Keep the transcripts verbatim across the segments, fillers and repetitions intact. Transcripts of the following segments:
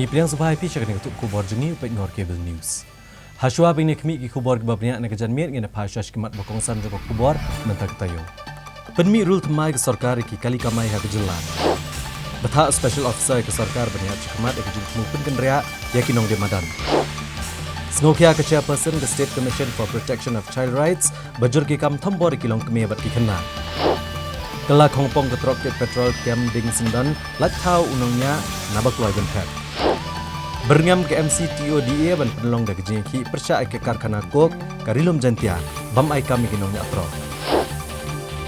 Ki pdiang sngewbha ïa phi sha kane ka tuh khubor jong ngi u peit Ngor Cable News. Hashwa ba ngin ïa khmih ki khubor kiba bniah na ka janmiet, ngin ïa phai sha ki mat ba kongsan jong ka khubor mynta ka taïew. Pynmih rul thymmai ka sorkar ïa ki kali kamai ha ka jylla. Bthah Special Officer ïa ka sorkar ban ïaid shakhmat ïa ka jingthmu pynkynriah ïa ki nongdie madan. Sngewkhia ka chairperson ka State Commission for Protection of Child Rights ba jur ki kam thombor ïa ki longkmie bad ki khynnah. Kylla khongpong ka trok kit petrol kem ding syndon, lait thaw u nongñiah naba kloi ban phet. Byrngem ka M C T O D A ban pynlong da ka jingïakhih pyrshah ïa ka karkhana coke ka Ri-lum Jaiñtia, bam ai kam ïa ki nongñiah trok.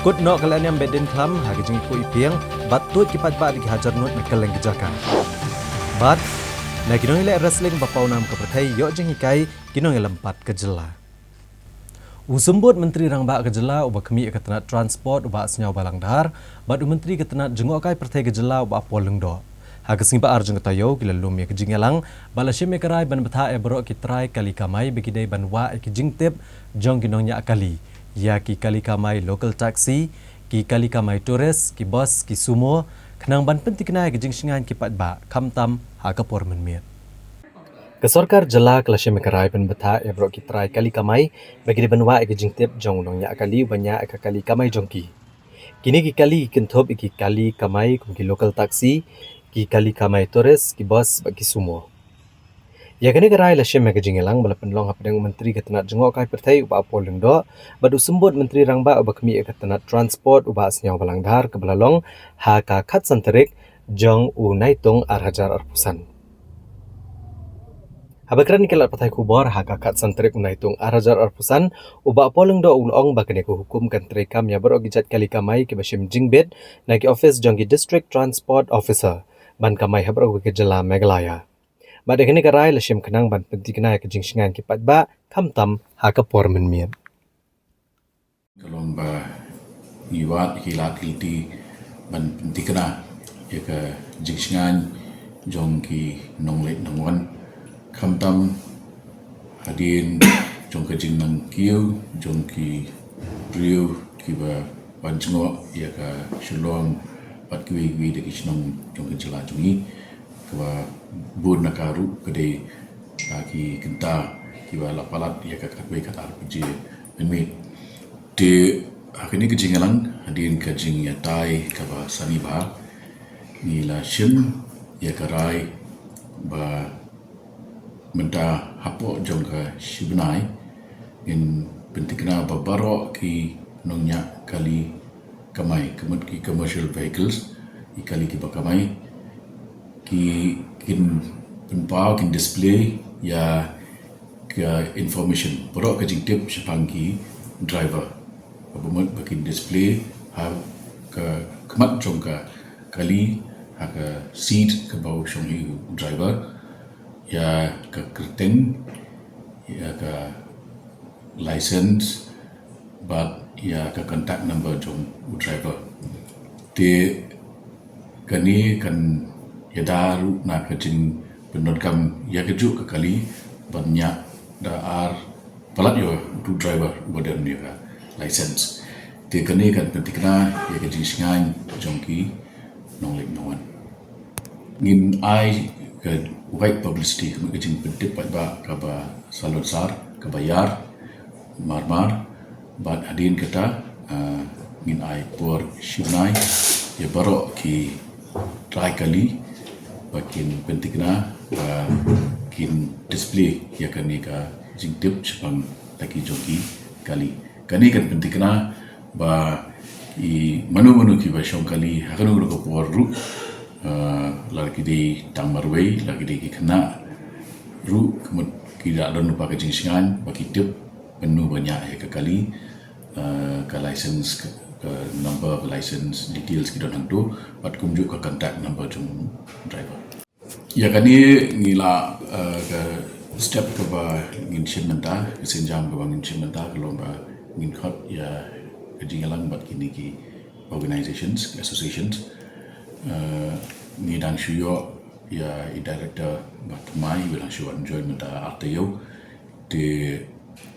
Kut noh ka lehniam beit dien khlam ha ka jingïakob ïapieng bad tuid ki paidbah da ki hajar ngut na kylleng ki jaka. Bad na ki nongïaleh wrestling ba pawnam ka pyrthei ïoh jinghikai ki nongïalam pat ka jylla. U Symbud Myntri Rangbah ka jylla uba khmih ïa ka tnat Transport u Bah Sniawbhalang Dhar bad u Myntri ka tnat Jngohkai Pyrthei ka jylla u Bah Paul Lyngdoh, ha ka sngi ba ar jong ka taïew, ki la lum ïa ka jingïalang bad la shim ïa ka rai ban bthah ïa baroh ki trai kali kamai ba ki dei ban wah ïa ki jingtip jong ki nongñiah kali ïa ki kali kamai local taxi, ki kali kamai tourist, ki bus, ki sumo, khnang ban pynthikna ïa ka jingshngaiñ ki paidbah khamtam ha ka por mynmiet. Ka sorkar jylla ka la shim ïa ka rai ban bthah ïa baroh ki trai kali kamai ba ki dei ban wah ïa ka jingtip jong u nongñiah kali uba ñiah ïa ka kali kamai jong ki. Kine ki kali ki kynthup ïa ki kali kamai kum ki local taxi, ki kali kamai tourist, ki bus bad ki sumo. Ïa kane ka rai la shim ha ka jingïalang ba la pynlong hapdeng u Myntri ka tnat Jngohkai Pyrthei u Bah Paul Lyngdoh bad u Symbud Myntri Rangbah uba khmih ïa ka tnat Transport u Bah Sniawbhalang Dhar kaba la long ha ka khatsan tarik jong u Naitung ar hajar arphew san. Haba kren ïa ki lad pathai khubor ha ka khatsan tarik u Naitung ar hajar arphew san, u Bah Paul Lyngdoh u la ong ba kane ka hukum kan treikam ïa baroh ki jait kali kamai kiba shim jingbit na ki ophis jong ki District Transport Officer ban kamai ha baroh kawei ka jylla Meghalaya. Bad ïa kane ka rai la shim khnang ban pynthikna ïa ka jingshngaiñ ki paidbah khamtam ha ka por mynmiet. Ka long ba ngi wad ïa ki lad ki lynti ban pynthikna ïa ka jingshngaiñ jong ki nongleit nongwan, khamtam hadien jong ka jingnang kiew jong ki briew kiba wan jngoh ïa ka Shillong bad kiwei kiwei de ki shnong jong ka jylla jong ngi, kaba bun na ka ruh ka dei, ah, ki kynta kiba la palat ïa ka khatwei khatar baje mynmiet. Te ha kane ka jingïalang, hadien ka jingïatai kaba sani bha, ngi la shim ïa ka rai ba mynta hapoh jong ka shi bnai ngin pynthikna ba baroh ki nongñiah kali kamai, ka mut ki commercial vehicles, ki kali kiba kamai, ki, kin pynpaw, kin display ïa ka information, baroh ka jingtip shaphang ki driver. Kaba mut ba kin display ha ka khmat jong ka kali, ha ka seat kaba u shong hi u driver, ïa ka kyrteng, ïa ka license, bad ïa ka contact number jong u driver. Te kane kan ïada ruh na ka jingpyndonkam ïa kajuh ka kali ban ñiah da ar palat ïa utu u driver uba don ïa ka license. Te kane kan pynthikna ïa ka jingshngaiñ jong ki nongleit nongwan. Ngin ai ka wide publicity, ka mut ka jingpyntip paidbah kaba salonsar, kaba ïar marmar, bad hadien kata, ah, ngin ai por shi bnai ïa baroh ki trai kali ba kin pynthikna, ba kin display ïa kane ka jingtip shaphang la ki jong ki kali. Kane kan pynthikna ba i mano mano kiba shong kali ha kano kano ka por ruh, ah, la ki dei tang marwei, la ki dei ki khynnah ruh, ka mut ki da don lypa ka jingshngaiñ ba ki tip mano ba ñiah ïa ka kali, ah, ka license, ka, ka number ka license details ki don hangto, bad kumjuh ka contact number jong driver. Ïa kane ngi la, eh, ka step kaba ngin shim mynta, ka sienjam kaba ngin shim mynta, ka long ba ngin khot ïa ka jingïalang bad kine ki organizations, ki associations. Eh, ngi dang shu ïoh ïa i director ba thymmai, ba dang shu wan join mynta arta ïew. Te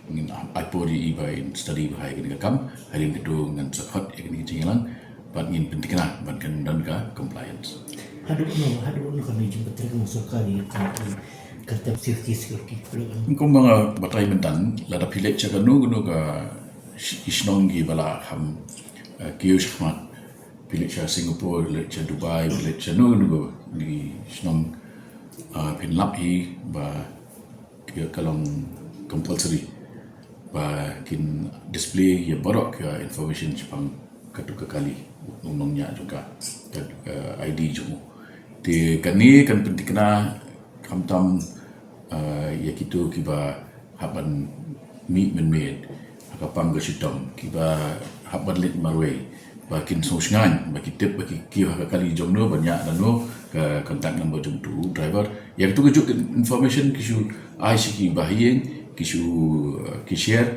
ngin ai por ïa i ba in study bha ïa kane ka kam, hadien kata ngan sa khot ïa kane ka jingïalang, bad ngin pynthikna, bad kan don ka compliance. Haduh no, haduh no kami jumpa terkena sorkar di kami kerja safety security. Kumba nga batai mynta, lada phi leit sha kano kano ka shi-, ki shnong kiba la kham, eh, kiew shakhmat, phi leit sha Singapore, leit sha Dubai, phi leit sha no kano kano ki shnong, eh, phin lap hi ba ka, ka long compulsory ba kin display ïa baroh ka information shaphang katu ka kali, u nongñiah jong ka, ka, ka I D jong u. Te kane kan pynthikna khamtam, eh, ïa kito kiba hap ban mih mynmiet ha ka pang ka shitom, kiba hap ban leit marwei, ba kin sngewsngaiñ, ba ki tip, ba ki kiew ha ka kali jong no, ba ñiah da no, ka contact number jong utu u driver. Ïa katu ka juk information ki shu ai sha ki bahaïing, ki shu, eh, ki share,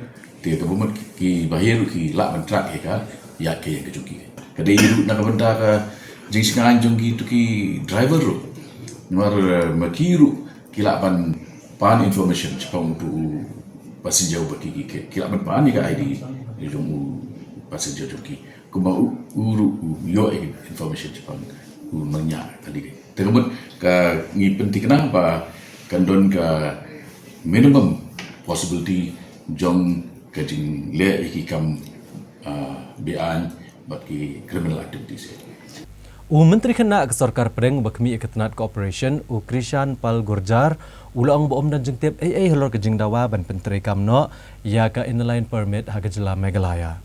te kaba mut ki bahaïing ruh ki lah ban track ïa ka, ïa ka ïa ka jong ki. Ka dei ruh na ka bynta ka jingsngaiñ jong kitu ki driver ruh. Namar, eh, ma ki ruh ki lah ban pan information shaphang utu u passenger uba ki, ki, ki lah ban pan ïa ka I D jong u passenger jong ki. Kumba u, u ruh u ïoh ïa information shaphang u nongñiah kali. Te ka mut ka ngi pynthikna ba kan don ka minimum possibility jong ka jingleh ïa ki kam, ah, beaiñ bad ki criminal activities. U Myntri Khynnah ka Sorkar Pdeng uba khmih ïa ka tnat Cooperation, u Krishan Pal Gurjar, u la ong ba ym don jingtip ei ei halor ka jingdawa ban pyntreikam noh ïa ka Inner Line Permit ha ka jylla Meghalaya.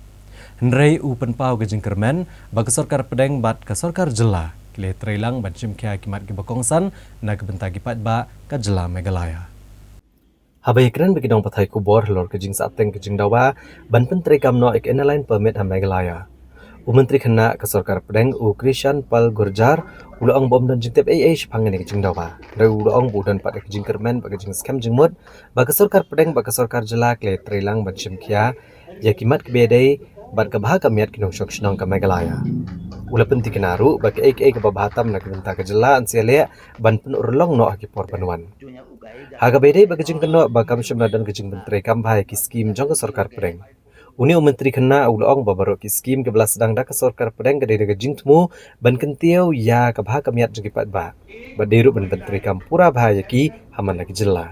Hynrei u pynpaw ka jingkyrmen ba ka Sorkar Pdeng bad ka Sorkar Jylla ki la treilang ban shimkhia ki mat kiba kongsan na ka bynta ki paidbah ka jylla Meghalaya. Haba ïakren bad ki nongpathai khubor halor ka jingsahteng ka jingdawa ban pyntreikam noh ïa ka Inner Line Permit ha Meghalaya, u Myntri Khynnah ka Sorkar Pdeng u Krishan Pal Gurjar u la ong ba ym don jingtip ei ei shaphang kane ka jingdawa. Hynrei u la ong ba u don pat ka jingkyrmen bad ka jingskhem jingmut ba ka Sorkar Pdeng bad ka Sorkar Jylla ki la treilang ban shimkhia ïa ki mat kiba dei bad ka bha ka miat ki nongshong shnong ka Meghalaya. U la pynthikna ruh ba kaei kaei kaba bha tam na ka bynta ka jylla yn sa leh ban pynurlong noh ha ki por ban wan. Ha kaba dei bad ka jingkynnoh ba kam shym la don ka jingpyntreikam bha ïa ki skim jong ka Sorkar Pdeng, une u Myntri Khynnah u la ong ba baroh ki skim kiba la sdang da ka Sorkar Pdeng ka dei da ka jingthmu ban kyntiew ïa ka bha ka miat jong ki paidbah bad dei ruh ban pyntreikam pura bha ïa ki ha man la ki jylla.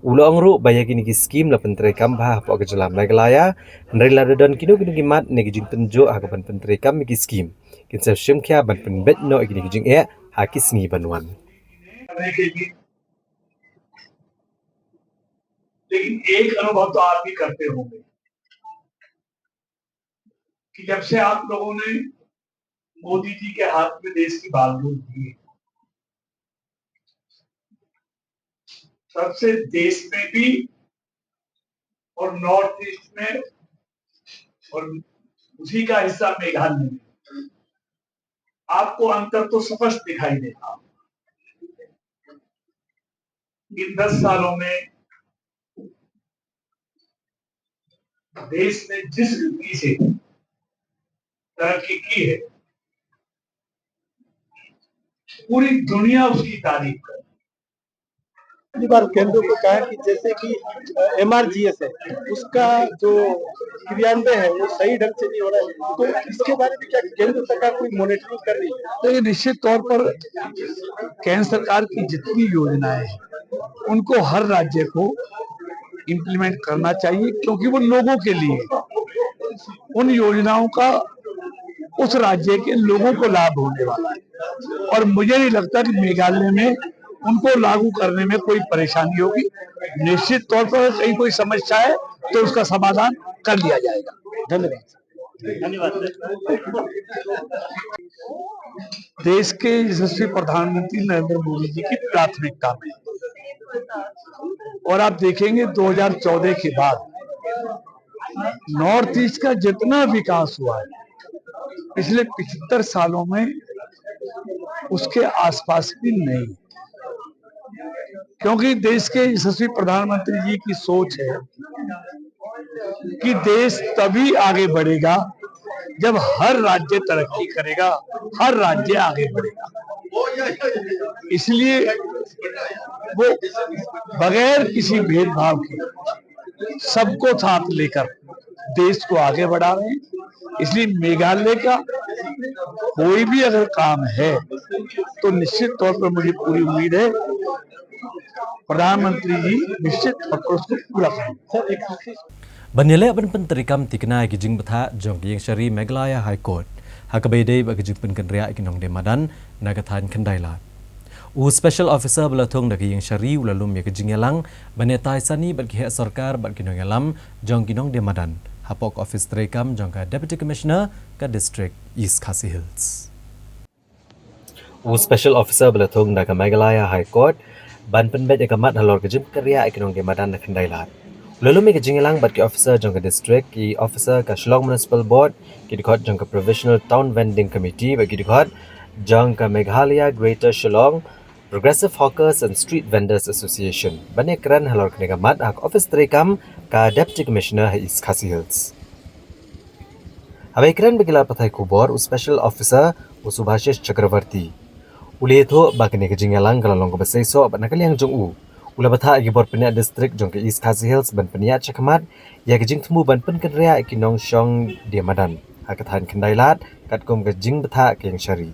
U la ong ruh ba ïa kine ki skim la pyntreikam bha hapoh ka jylla Meghalaya, hynrei lada don kino kino ki mat ne ki jingtynjuh ha kaban pyntreikam ïa ki skim, kin sa shimkhia ban pynbeit noh ïa kine ki jingeh ha ki sngi ban wan. लेकिन एक अनुभव तो आप भी करते होंगे कि जब से आप लोगों ने मोदी जी के हाथ में देश की बागडोर दी है, तब से देश में भी और नॉर्थ ईस्ट में और उसी का हिस्सा मेघालय में आपको अंतर तो स्पष्ट दिखाई देगा। इन दस सालों में देश ने जिस गति से तरक्की की है, पूरी दुनिया उसकी तारीफ कर। पहली बार केंद्र को कहा कि जैसे कि एमआरजीएस है, उसका जो क्रियान्वयन है वो सही ढंग से नहीं हो रहा है, तो इसके बारे में क्या केंद्र सरकार कोई मॉनिटरिंग कर रही है? देखिए, निश्चित तौर पर केंद्र सरकार की जितनी योजनाएं हैं उनको हर राज्य को इम्प्लीमेंट करना चाहिए, क्योंकि वो लोगों के लिए, उन योजनाओं का उस राज्य के लोगों को लाभ होने वाला है। और मुझे नहीं लगता कि मेघालय में उनको लागू करने में कोई परेशानी होगी। निश्चित तौर पर कहीं कोई समस्या है तो उसका समाधान कर लिया जाएगा। धन्यवाद। धन्यवाद। देश के यशस्वी प्रधानमंत्री नरेंद्र मोदी जी की प्राथमिकता में, और आप देखेंगे दो हज़ार चौदह के बाद नॉर्थ ईस्ट का जितना विकास हुआ है पिछले पचहत्तर सालों में, उसके आसपास भी नहीं। क्योंकि देश के यशस्वी प्रधानमंत्री जी की सोच है कि देश तभी आगे बढ़ेगा जब हर राज्य तरक्की करेगा, हर राज्य आगे बढ़ेगा। इसलिए वो बगैर किसी भेदभाव के सबको साथ लेकर देश को आगे बढ़ा रहे हैं। इसलिए मेघालय का कोई भी अगर काम है तो निश्चित तौर पर मुझे पूरी उम्मीद है प्रधानमंत्री जी निश्चित तौर पर उसको पूरा करेंगे। Ban ïaleh ban pyntreikam thikna ïa ki jingbthah jong ka ïing shari Meghalaya High Court ha kaba ïadei bad ka jingpynkynriah ïa ki nongdie madan na ka thaiñ Khyndai Lad. U Special Officer ba la thung da ka ïing shari u la lum ïa ka jingïalang ban ïatai sani bad ki heh sorkar bad ki nongïalam jong ki nongdie madan hapoh ka ophis treikam jong ka Deputy Commissioner ka District East Khasi Hills. U Special Officer ba la thung da ka Meghalaya High Court ban pynbeit ïa ka mat halor ka jingpynkynriah ïa ki nongdie madan na Khyndai Lad u la lum ïa ka jingïalang bad ki officer jong ka district, ki officer ka Shillong Municipal Board, ki dkhot jong ka Provisional Town Vending Committee bad ki dkhot jong ka Meghalaya Greater Shillong Progressive Hawkers and Street Vendors Association ban ïakren halor kane ka mat ha ka ophis treikam ka Deputy Commissioner ha East Khasi Hills. Haba ïakren bad ki lad pathai khubor, u Special Officer u Subhashish Chakravarty u la ïathuh ba kane ka jingïalang ka la long kaba seisoh bad na ka liang jong u u la bthah ïa ki bor pynïaid district jong ka East Khasi Hills ban pynïaid shakhmat ïa ka jingthmu ban pynkynriah ïa ki nongshong die madan ha ka thaiñ Khyndai Lad katkum ka jingbthah ka ïing shari.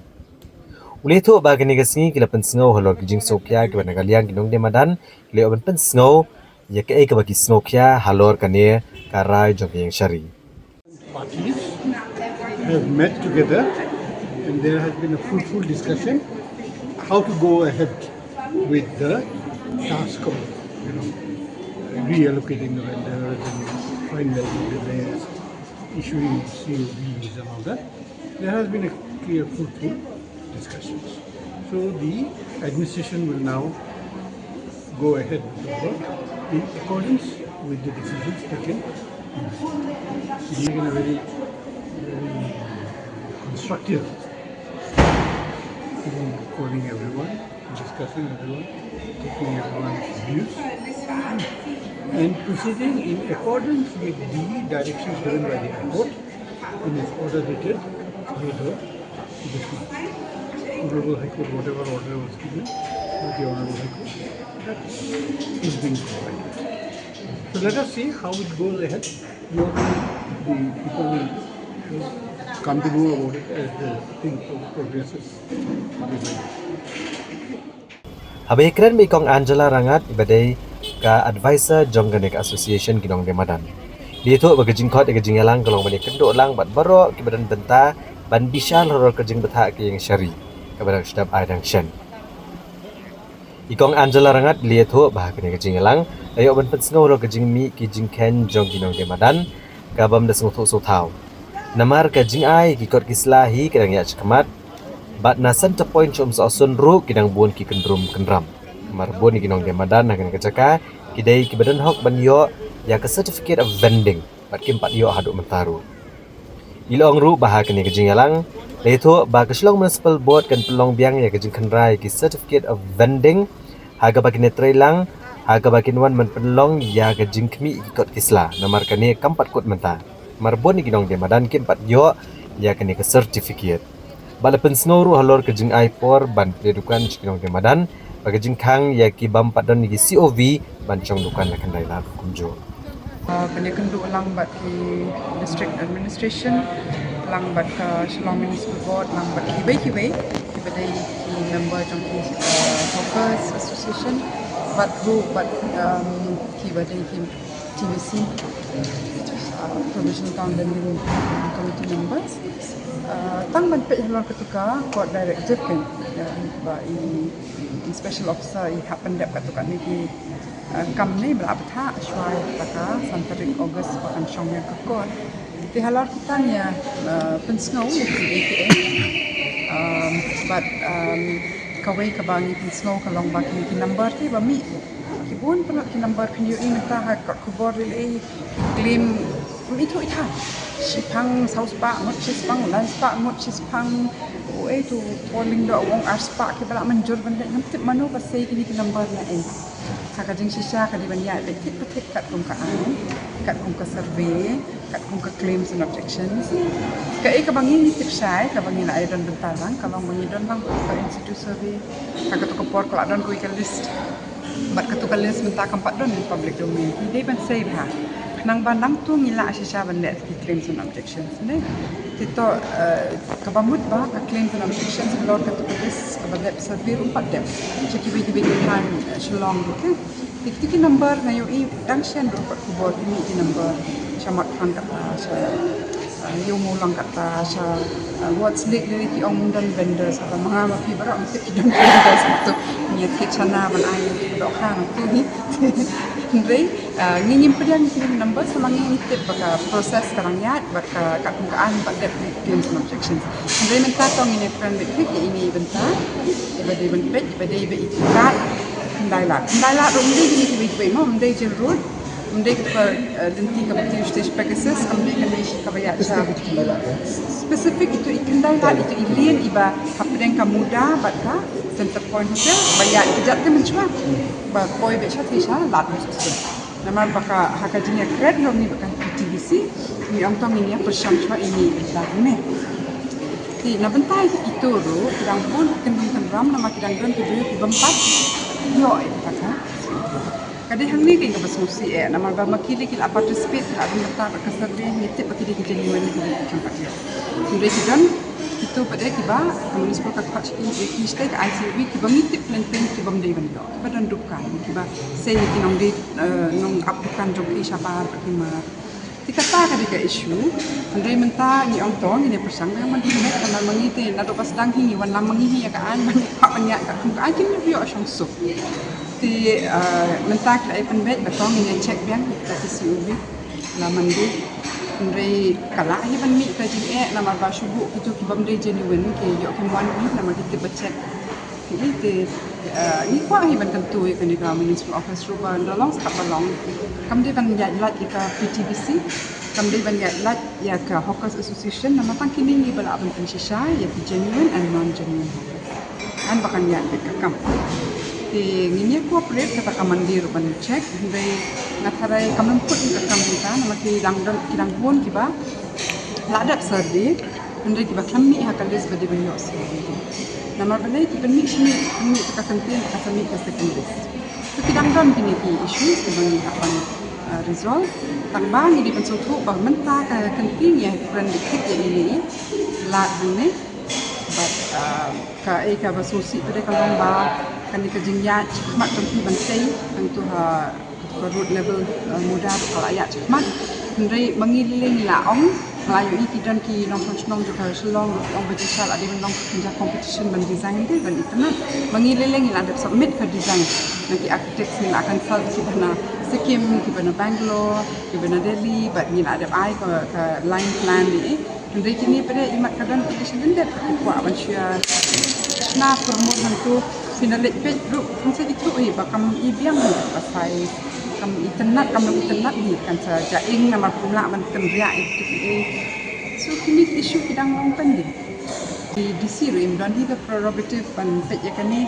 U la ïathuh ba kane ka sngi ki la pynsngew halor ki jingsngewkhia kiba na ka liang ki nongdie madan, ki la ïoh ban pynsngew ïa kaei kaba ki sngewkhia halor kane ka rai jong ka ïing shari. Parties have met together and there has been a fruitful discussion how to go ahead with the task of, you know, reallocating the vendors and finalizing the list, issuing C O Vs and all that. There has been a clear, fruitful discussions. So the administration will now go ahead with the work in accordance with the decisions taken. Being in a very, very constructive, even calling everyone, discussing everyone, taking everyone's views, and proceeding in accordance with the directions given by the High Court in its order dated third of this month. Honorable High Court, whatever order was given by the Honorable High Court, that is being provided. So let us see how it goes ahead. You all, the people will come to know about it as the thing progresses. Haba ïakren bad i Kong Angela Rangat iba dei ka advisor jong kane ka association ki nongdie madan, la ïathuh ba ka jingkhot ïa ka jingïalang ka long ban ïakynduh lang bad baroh kiba don bynta ban bishar halor ka jingbthah ka ïing shari kaba dang shu dep ai dang shen. I Kong Angela Rangat la ïathuh ba ha kane ka jingïalang la ïoh ban pynsngew halor ka jingmih ki jingkheiñ jong ki nongdie madan kabym da sngewthuh sngewthaw. Namar ka jingai ki kot ki sla hi ka dang ïaid shakhmat bad na Centre Point sha Umsohsun ruh ki dang bun ki kyndrum kyndram. Namar bun ki nongdie madan ha kane ka jaka ki dei kiba don hok ban ïoh ïa ka certificate of vending bad kim pat ïoh haduh mynta ruh. I la ong ruh ba ha kane ka jingïalang la ïathuh ba ka Shillong Municipal Board kan pynlong biang ïa ka jingkhynra ïa ki certificate of vending ha kaba kin ïatrei lang ha kaba kin wan ban pynlong ïa ka jingkhmih ïa ki kot ki sla, namar kane kam pat kut mynta. Namar bun ïa ki nongdie madan kim pat ïoh ïa kane ka certificate. Bad la pynsngew ruh halor ka jingai por ban plie dukan sha ki nongdie madan bad ka jingkhang ïa ki bym pat don ïa ki C O V ban shong dukan na Khyndai Lad kumjuh. Ban ïakynduh lang bad ki District Administration, lang bad ka Shillong Municipal Board, lang bad kiwei kiwei kiba dei ki member jong ki Hawkers Association bad ruh bad kiba dei ki T V C, Provisional Town Vending Committee members. Tang ban peit halor katu ka court directive kan ba i Special Officer i hap pyndep katu kane ki kam ne ba la bthah shuwa ïa kata ka san tarik August ba kan shong ïa ka court. Te halor kita ngi ïa pynsngew ïa ki A P A bad kawei kaba ngi pynsngew ka long ba kine ki number te ba mih ki bun palat ki number phin ïohi mynta ha kot khubor lei lei claim mih thuh ita. Shiphang saw spah ngut shispang lai spah ngut shispang. Uei tu polling da u ong ar spah kiba la mynjur ban leh ngam tip mano ba sei kine ki number na ei. Ha ka jingshisha ka dei ban ïaid leh thik pa thik katkum ka aiñ, katkum ka survey, katkum ka claims and objections. Kaei kaba ngi tip shai kaba ngi la ai don bynta lang ka long ba ngi don lang ka in situ survey. Ha katu ka por ka la don kawei ka list. Bad katu ka list mynta kam pat don in public domain. Ngi dei ban sei bha. Nang ba nang tu ngi lah shisha ban leh ki claims and objections ne. Te to, eh, kaba mut ba ka claims and objections halor katu ka list kaba dep survey ruh pat dep sha kiwei kiwei ki thaiñ, eh, Shillong ruh te. Te kitu ki number nga ïohi dang shen ruh pat khubor, kine ki number sha Mawthadraishan kata, sha, eh, Ïewmawlong kata, sha, eh, Ward's Lake, lei ki ong ym don vendors, haba ma nga ma phi baroh ngi tip ki don vendors, to ngi ïa thied shana ban ai ïa ki dohkha nangtu hi. Hynrei, eh, ngi ngim pdiang ki number, sa ma ngi ngi tip ba ka process ka dang ïaid bad ka, katkum ka aiñ pat dep ki claims and objections. Hynrei mynta to ngin ïakren beit thik ïa ine i bynta iba dei ban peit, iba dei ba i kat khyndai lad. Khyndai lad ruh ym dei kine kiwei kiwei mo, ym dei Jail Road, ym dei ka, eh, lynti kaba kiew sha Pegasus, kam dei kane kaba ïaid sha. Specific itu i khyndai lad, itu i lane iba hapdeng ka Muda bad ka Centre Point Hotel, ba ïaid ka jait te mynshuwa ba poi beit sha te sha Lad Mawsumsui. Namar ba ka, ha ka jingïakren jong ngi bad ka P T B C, ngi ong to ngin ïa pyrshang shuwa ine i bynta ne. Te na bynta itu ruh ki dang bun ki kyndong kynram namar ki dang don ki briew ki bym pat ïoh ïa kata ka. Ka dei hangne kaba sngewsih eh, namar ba ma ki lei ki la participate, ki la don bynta bad ka survey, ngi tip ba ki dei ki genuine, ki dei ki khlem pat ïoh. Hynrei ki don kito pat eh kiba ka municipal ka khot sha ki, ïa ki sha ka I C O B, kiba ngi tip lem pyn ki bym dei ban ïoh, kiba don dukan, kiba sei ïa ki nongdie, eh, nong ap dukan jong ki shabar bad ki mar. Te kata ka dei ka issue. Hynrei mynta ngi ong to ngin ïa pyrshang biang ban pynbeit, namar ma ngi te naduh ba sdang hi ngi wanlam ma ngi hi ïa ka aiñ, ma ngi kwah ban ïaid katkum ka aiñ, kim ïoh shong suk. Te, eh, mynta ki la ïa pynbeit ba to ngin ïa check biang ïa ka C O B la Monday. Hynrei ka lah hi ban mih ka jingeh namar ba shu buh kito ki bym dei genuine ki ïoh kim wan hi namar ki tip ba check. Te, eh, ngi kwah hi ban kyntu ïa kane ka municipal office ruh ba da long sa kaba long, kam dei ban ïaid lait ïa ka P T B C, kam dei ban ïaid lait ïa ka Hawkers Association, namar tang kine ngi ba lah ban pynshisha ïa ki genuine and non genuine hawkers. Kan ba kan ïaid beit ka kam. Te ngin ïa cooperate kata ka Monday ruh ban check, hynrei nga tharai kam lyngkut ïa ka kam kita namar ki dang don, ki dang bun kiba la dep survey. Hynrei kiba khlem mih ha ka list ba dei ban ïoh C O B. Namar balei? Ki pynmih shane, pynmih ka kyntien, ka sa mih ka second list. To ki dang don kine ki issues kiba ngi hap ban, uh, resolve. Tang ba ngi dei ban sngewthuh ba mynta ka kyntien ïa kren dikit ïa ine i lad hangne. Bad, uh, kaei kaba sngewsih pat ka long ba kane ka jingïaid shakhmat jong ki ban tei hangto ha ka road level, eh, Muda ruh ka la ïaid shakhmat. Hynrei ma ngi lei lei ngi la ong, nga la ïohi ki don ki nongshong shnong jong ka Shillong ruh ki ong ba jingshisha la dei ban long ka kynja competition ban design te ban itynnad. Ma ngi lei lei ngi la dep submit ka design na ki architects, ngi la consult kiba na Sikkim, kiba na Bangalore, kiba na Delhi, bad ngi la dep ai ka, ka line plan ne. Hynrei kine pat de imat ka don ki shu lyndet, ki kwah ban shu ïa shna pyrmut hangto. Phi na leit peit ruh kan sa ithuh hi ba kam i biang hi, ba size kam itynnad, kam long itynnad hi, kan sa ja ing namar kum lah ban kynriah ïa kito ki ei. So kine ki issue ki dang long pending. I D C ruh im don hi ka prerogative ban peit ïa kane,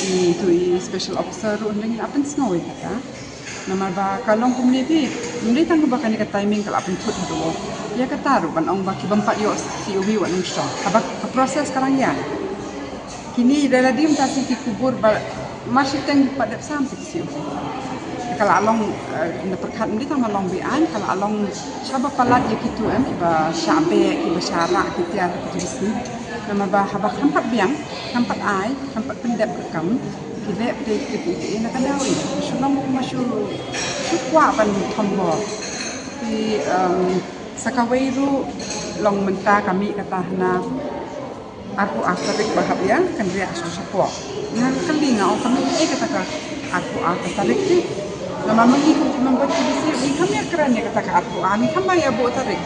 i to i special officer ruh, hynrei ngi la pynsngew ïa kata. Namar ba ka long kumne phi, ym dei tang ba kane ka timing ka la pynthut haduh ïa kata ruh ban ong ba ki bym pat ïoh C O B wat nym shong. Haba ka process ka dang ïaid. Kine da la dei mynta shi ki khubor ba mar shiteng ki pat dep sam shi ki C O B. Ka la long, eh, na pyrkhat ym dei tang ba long beaiñ, ka la long shaba palat ïa kito em, kiba shah beh, kiba shah rah ki tiar ha kito ki sngi. Namar ba haba khlem pat biang, khlem pat ai, khlem pat pyndep ka kam, ki leh pat de ki, ki, ki, na ka daw ri. Shu long kumba shu, shu kwah ban thombor. Te, em, sa kawei ruh long mynta ka mih kata hana arphew ar tarik ba hap ïa kynriah sha shapoh. Nga kylli, nga ong ka mih ei kata ka arphew ar tarik te. Namar ma ngi kum ki member T D C ngi kam ïa kren ïa kata ka arphew ar, ngi kam ba ïa buh tarik.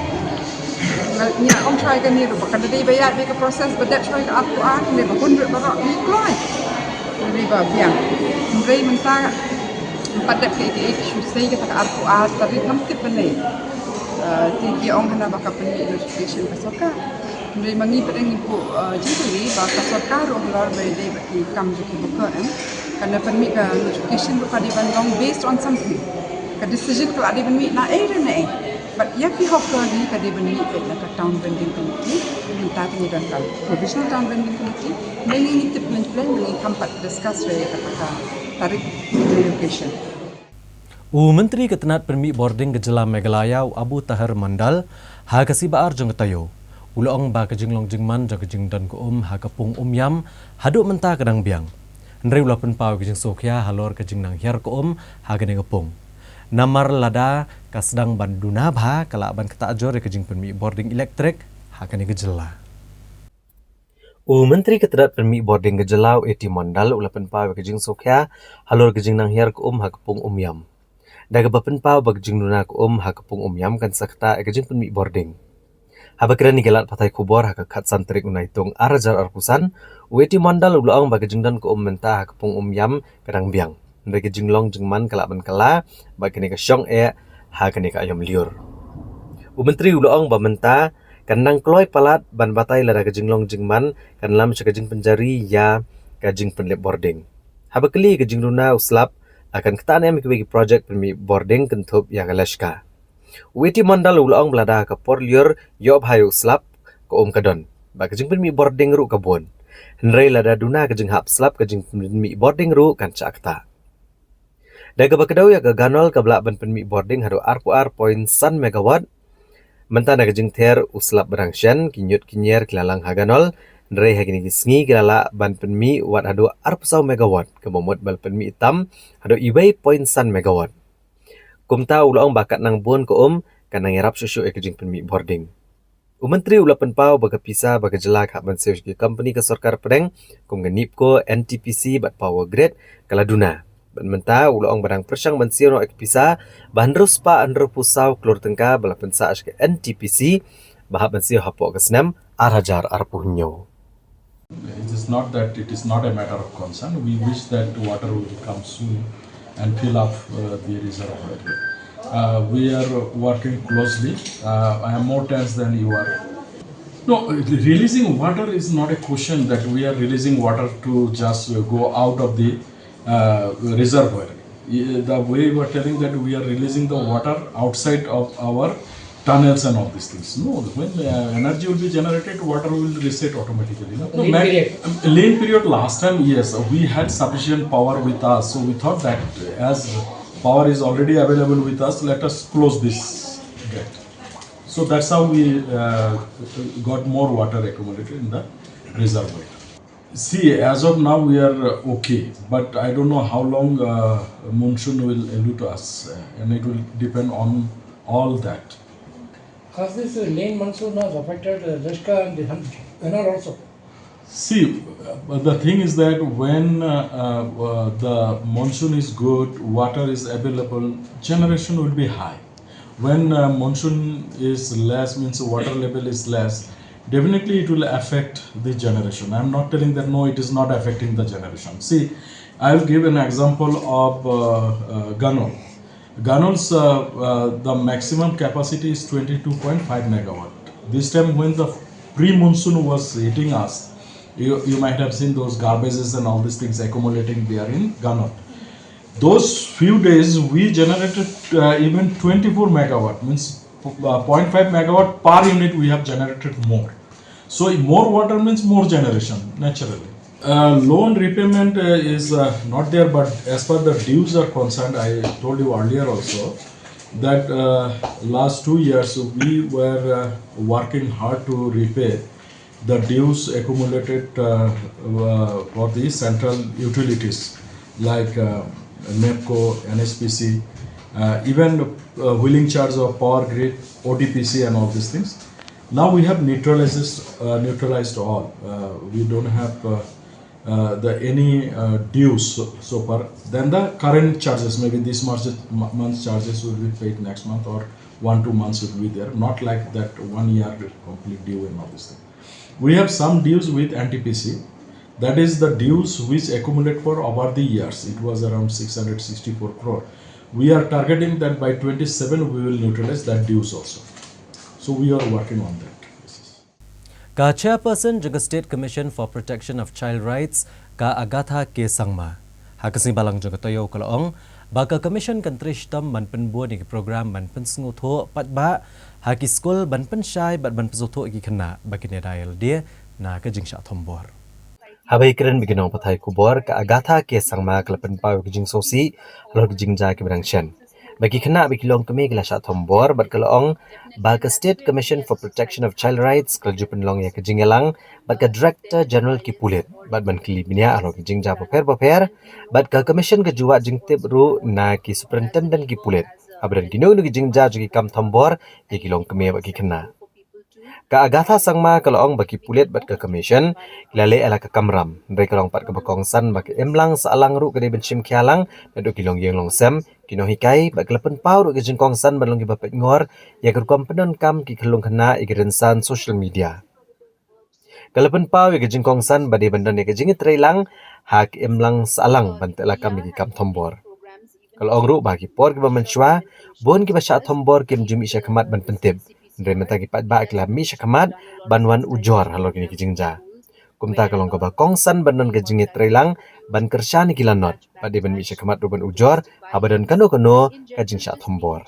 Nga, ngi ong try kane ruh ba kan da dei ba ïaid beit ka process ba dep shuwa ka arphew ar, kane ba hun ruh baroh ngi kloi. Kane ba biang. Hynrei mynta ym pat dep kaei kaei, shu sei kata ka arphew ar tarik, ngam tip balei. Eh, te ki ong hana ba ka pynmih notification ka sorkar. Hynrei ma ngi pat ngi buh, eh, jingkylli ba ka sorkar ruh halor ba ïadei bad ki kam jong ki worker em, kan da pynmih ka notification ruh ka dei ban long based on something. Ka decision ka la dei ban mih na ei re na ei. Bad ïa ki hawker hi ka dei ban mih beit na ka town vending committee. Mynta te ngi don ka provisional town vending committee. Ngi ngi tip ngi plan, ngi kam pat discuss re ïa kata ka tarik relocation. U Myntri ka tnat pynmih bording ka jylla Meghalaya, u Abu Taher Mondal, ha ka sngi ba ar jong ka taïew, u la ong ba ka jinglong jingman jong ka jingdon ka um ha ka pung Umiam haduh mynta ka dang biang. Hynrei u la pynpaw ïa ka jingsngewkhia halor ka jingnang hiar ka um ha kane ka pung. Namar lada ka sdang ban duna bha, ka lah ban ktah jur ïa ka jingpynmih bording elektrik ha kane ka jylla. U Myntri ka tnat pynmih bording ka jylla, u A T Mondal, u la pynpaw ïa ka jingsngewkhia halor ka jingnang hiar ka um ha ka pung Umiam. Da kaba pynpaw ba ka jingduna ka um ha ka pung Umiam kan sa ktah ïa ka jingpynmih bording. Haba kren ïa ki lad pathai khubor ha ka khatsan tarik u Naitung ar hajar arphew san, u A T Mondal u la ong ba ka jingdon ka um mynta ha ka pung Umiam ka dang biang. Hynrei ka jinglong jingman ka lah ban kylla bad kane ka shong eh ha kane ka aïom lyiur. U Myntri u la ong ba mynta kan nang kloi palat ban batai lada ka jinglong jingman kan lam sha ka jingpynjari ïa ka jingpynlip bording. Haba kylli ïa ka jingduna u slap, la kan ktah ne em ïa kiwei ki projek pynmih bording kynthup ïa ka leshka. U A T Mondal u la ong ba lada ka por lyiur ïoh bha ïa u slap, ka um ka don, bad ka jingpynmih bording ruh ka bun. Hynrei lada duna ka jinghap slap, ka jingpynmih bording ruh kan shah ktah. Da kaba kdew ïa ka Ganol, kaba lah ban pynmih bording haduh arphew ar point san megawatt. Mynta na ka jingther u slap ba dang shen, ki ñiut ki ñier ki la lang ha Ganol. Hynrei ha kine ki sngi ki la lah ban pynmih wat haduh arphew saw megawatt, kaba mut ba la pynmih tam haduh uwei point san megawatt. Kumta u la ong ba katba nang bun ka um, kan nang ïarap shuh shuh ïa ka jingpynmih bording. U Myntri u la pynpaw ba ka pisa ba ka jylla ka hap ban siew sha ki kompani ka sorkar pdeng, kum ka NEEPCO, NTPC bad Power Grid, ka la duna. Bad mynta u la ong ba dang pyrshang ban siew noh ïa ka pisa ba hynriew spah hynriewphew saw klur tyngka ba la pynsah sha ka NTPC, ba hap ban siew hapoh ka snem ar hajar arphew hynñiew. It is not that it is not a matter of concern. We wish that water will come soon and fill up uh, the reservoir. Uh, we are working closely. Uh, I am more tense than you are. No, releasing water is not a question that we are releasing water to just go out of the uh, reservoir. The way we are telling that we are releasing the water outside of our tunnels and all these things. No, when uh, energy will be generated, water will reset automatically. No? Lean Mac- period. Lean period last time, yes, we had sufficient power with us. So we thought that as power is already available with us, let us close this gate. So that's how we uh, got more water accumulated in the reservoir. See, as of now we are uh, okay, but I don't know how long uh, monsoon will elude us, uh, and it will depend on all that. Has this uh, late monsoon has affected uh, Leshka and the Ganol also? See, uh, the thing is that when uh, uh, uh, the monsoon is good, water is available, generation will be high. When uh, monsoon is less, means water level is less, definitely it will affect the generation. I'm not telling that no, it is not affecting the generation. See, I will give an example of uh, uh, Ganol. Ganol's uh, uh, the maximum capacity is twenty-two point five megawatt. This time when the pre-monsoon was hitting us, you, you might have seen those garbages and all these things accumulating there in Ganol. Those few days we generated uh, even twenty-four megawatt, means uh, zero point five megawatt per unit we have generated more. So more water means more generation, naturally. Uh, loan repayment uh, is uh, not there, but as far the dues are concerned, I told you earlier also that uh, last two years we were uh, working hard to repay the dues accumulated uh, uh, for the central utilities like uh, NEEPCO, NHPC, uh, even uh, wheeling charge of Power Grid, OTPC, and all these things. Now we have neutralized, uh, neutralized all. Uh, we don't have uh, uh, the any uh, dues so, so far. Then the current charges, maybe this month, month's charges will be paid next month, or one two months will be there. Not like that one year complete due and all this thing. We have some dues with NTPC. That is the dues which accumulate for over the years. It was around six hundred sixty-four crore. We are targeting that by twenty-seven we will neutralize that dues also. So we are working on that. Ka chairperson jong ka State Commission for Protection of Child Rights, ka Agatha K Sangma, ha ka sngi Balang jong ka taïew ka la ong ba ka Commission kan trei shitom ban pynbun ïa ki program ban pynsngewthuh paidbah ha ki skul ban pynshai bad ban pynsngewthuh ïa ki khynnah ba kin ïada ïalade na ka jingshah thombor. Haba ïakren bad ki nongpathai khubor, ka Agatha K Sangma ka la pynpaw ïa ka jingsngewsih halor ka jingjia kiba dang shen. Ba ki khynnah ba ki longkmie ki la shah thombor bad ka la ong ba ka State Commission for Protection of Child Rights ka la ju pynlong ïa ka jingïalang bad ka Director General ki pulit bad ban kylli bniah halor ki jingjia bapher bapher bad ka Commission ka ju wad jingtip ruh na ki Superintendent ki pulit haba don kino kino ki jingjia jong ki kam thombor ïa ki longkmie bad ki khynnah. Ka Agatha Sangma ka la ong ba ki pulit bad ka Commission ki la leh ïa la ka kamram, hynrei ka long pat kaba kongsan ba ka imlang sahlang ruh ka dei ban shim khia lang naduh ki longïing longsem, ki nonghikai bad ka la pynpaw ruh ka jingkongsan ban long kiba peitngor ïa ka rukom pyndonkam ki khyllung khynnah ïa ki rynsan social media. Ka la pynpaw ïa ka jingkongsan ba dei ban don ïa ka jingïatreilang ha ka imlang sahlang ban teh lakam ïa ki kam thombor. Ka la ong ruh ba ha ki por kiba mynshuwa bun kiba shah thombor kim ju mih shakhmat ban pyntip, hynrei mynta ki paidbah ki la mih shakhmat ban wan ujor halor kine ki jingjia. Kumta ka long kaba kongsan ban don ka jingïatreilang ban kyrshan ïa ki lanot bad dei ban mih shakhmat ruh ban ujor haba don kano kano ka jingshah thombor.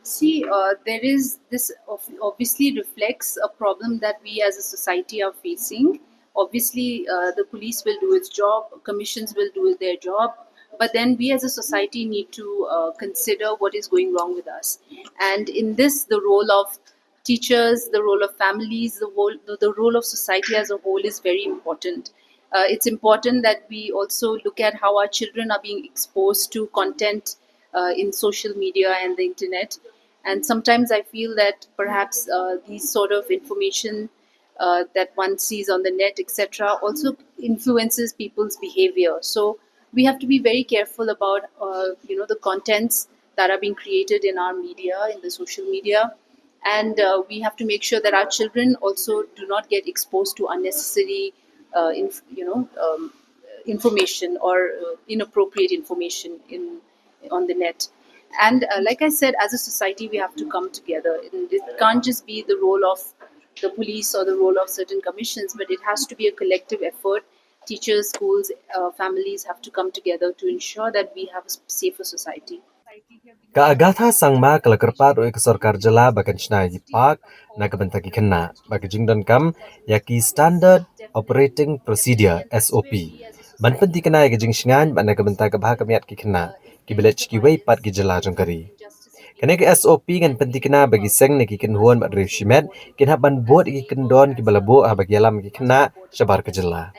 See, uh, there is this ob- obviously reflects a problem that we as a society are facing. Obviously, uh, the police will do its job, commissions will do their job, but then we as a society need to uh, consider what is going wrong with us. And in this, the role of teachers, the role of families, the whole, the, the role of society as a whole is very important. Uh, it's important that we also look at how our children are being exposed to content uh, in social media and the internet. And sometimes I feel that perhaps uh, these sort of information uh, that one sees on the net, et cetera, also influences people's behavior. So we have to be very careful about, uh, you know, the contents that are being created in our media, in the social media, and uh, we have to make sure that our children also do not get exposed to unnecessary, uh, inf- you know, um, information or uh, inappropriate information in on the net. And uh, like I said, as a society, we have to come together. And it can't just be the role of the police or the role of certain commissions, but it has to be a collective effort. Teachers, schools, uh, families have to come together to ensure that we have a safer society. Ka Agatha Sangma ka la kyrpad ruh ïa ka sorkar jylla ba kan shna ïa ki park na ka bynta ki khynnah bad ka jingdonkam ïa ki Standard Operating Procedure, S O P, ban pynthikna ïa ka jingshngaiñ bad na ka bynta ka bha ka miat ki khynnah kiba leit sha kiwei pat ki jylla jong ka ri. Kane ka S O P kan pynthikna ba ki seng ne ki kynhun bad riewshimet kin hap ban bud ïa ki kyndon kiba la buh haba ki ïalam ïa ki khynnah shabar ka jylla.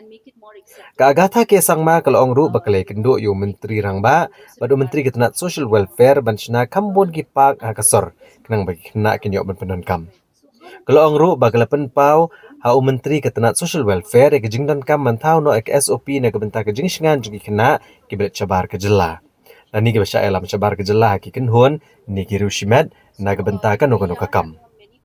Ka Agatha K Sangma ka la ong ruh ba ka la ïakynduh ïa u Myntri Rangbah bad u Myntri ka tnat Social Welfare ban shna kham bun ki park ha ka sor khnang ba ki khynnah kin ïoh ban pyndonkam. Ka la ong ruh ba ka la pynpaw ha u Myntri ka tnat Social Welfare ïa ka jingdonkam ban thaw noh ïa ka S O P na ka bynta ka jingshngaiñ jong ki khynnah kiba leit shabar ka jylla. Lane kiba shah ïalam shabar ka jylla ha ki kynhun ne ki riewshimet na ka bynta kano kano ka kam.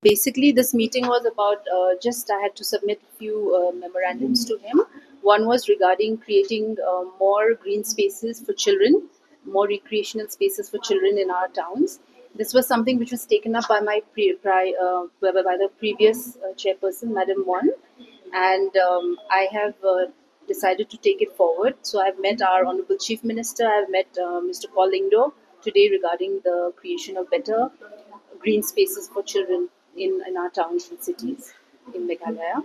Basically, this meeting was about uh, just I had to submit a few uh, memorandums to him. One was regarding creating uh, more green spaces for children, more recreational spaces for children in our towns. This was something which was taken up by my pre- pri- uh, by, by the previous uh, chairperson, Madam Won, and um, I have uh, decided to take it forward. So I've met our Honorable Chief Minister, I've met uh, Mister Paul Lyngdoh today regarding the creation of better green spaces for children in, in our towns and cities in Meghalaya.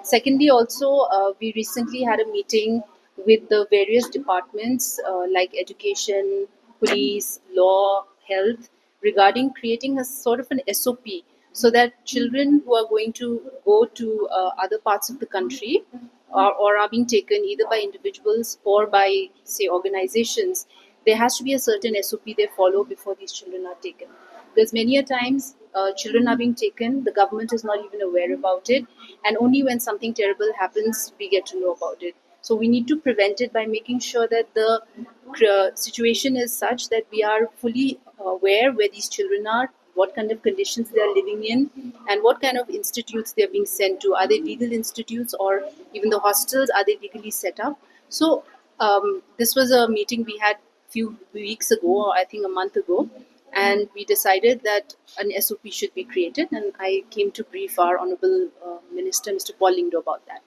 Secondly, also, uh, we recently had a meeting with the various departments uh, like education, police, law, health, regarding creating a sort of an S O P so that children who are going to go to uh, other parts of the country or, or are being taken either by individuals or by, say, organizations, there has to be a certain S O P they follow before these children are taken. Because many a times uh, children are being taken, the government is not even aware about it, and only when something terrible happens, we get to know about it. So we need to prevent it by making sure that the uh, situation is such that we are fully aware where these children are, what kind of conditions they are living in, and what kind of institutes they are being sent to. Are they legal institutes, or even the hostels, are they legally set up? So um, this was a meeting we had few weeks ago, or I think a month ago, and we decided that an S O P should be created, and I came to brief our Honorable uh, Minister, Mister Paul Lyngdoh, about that.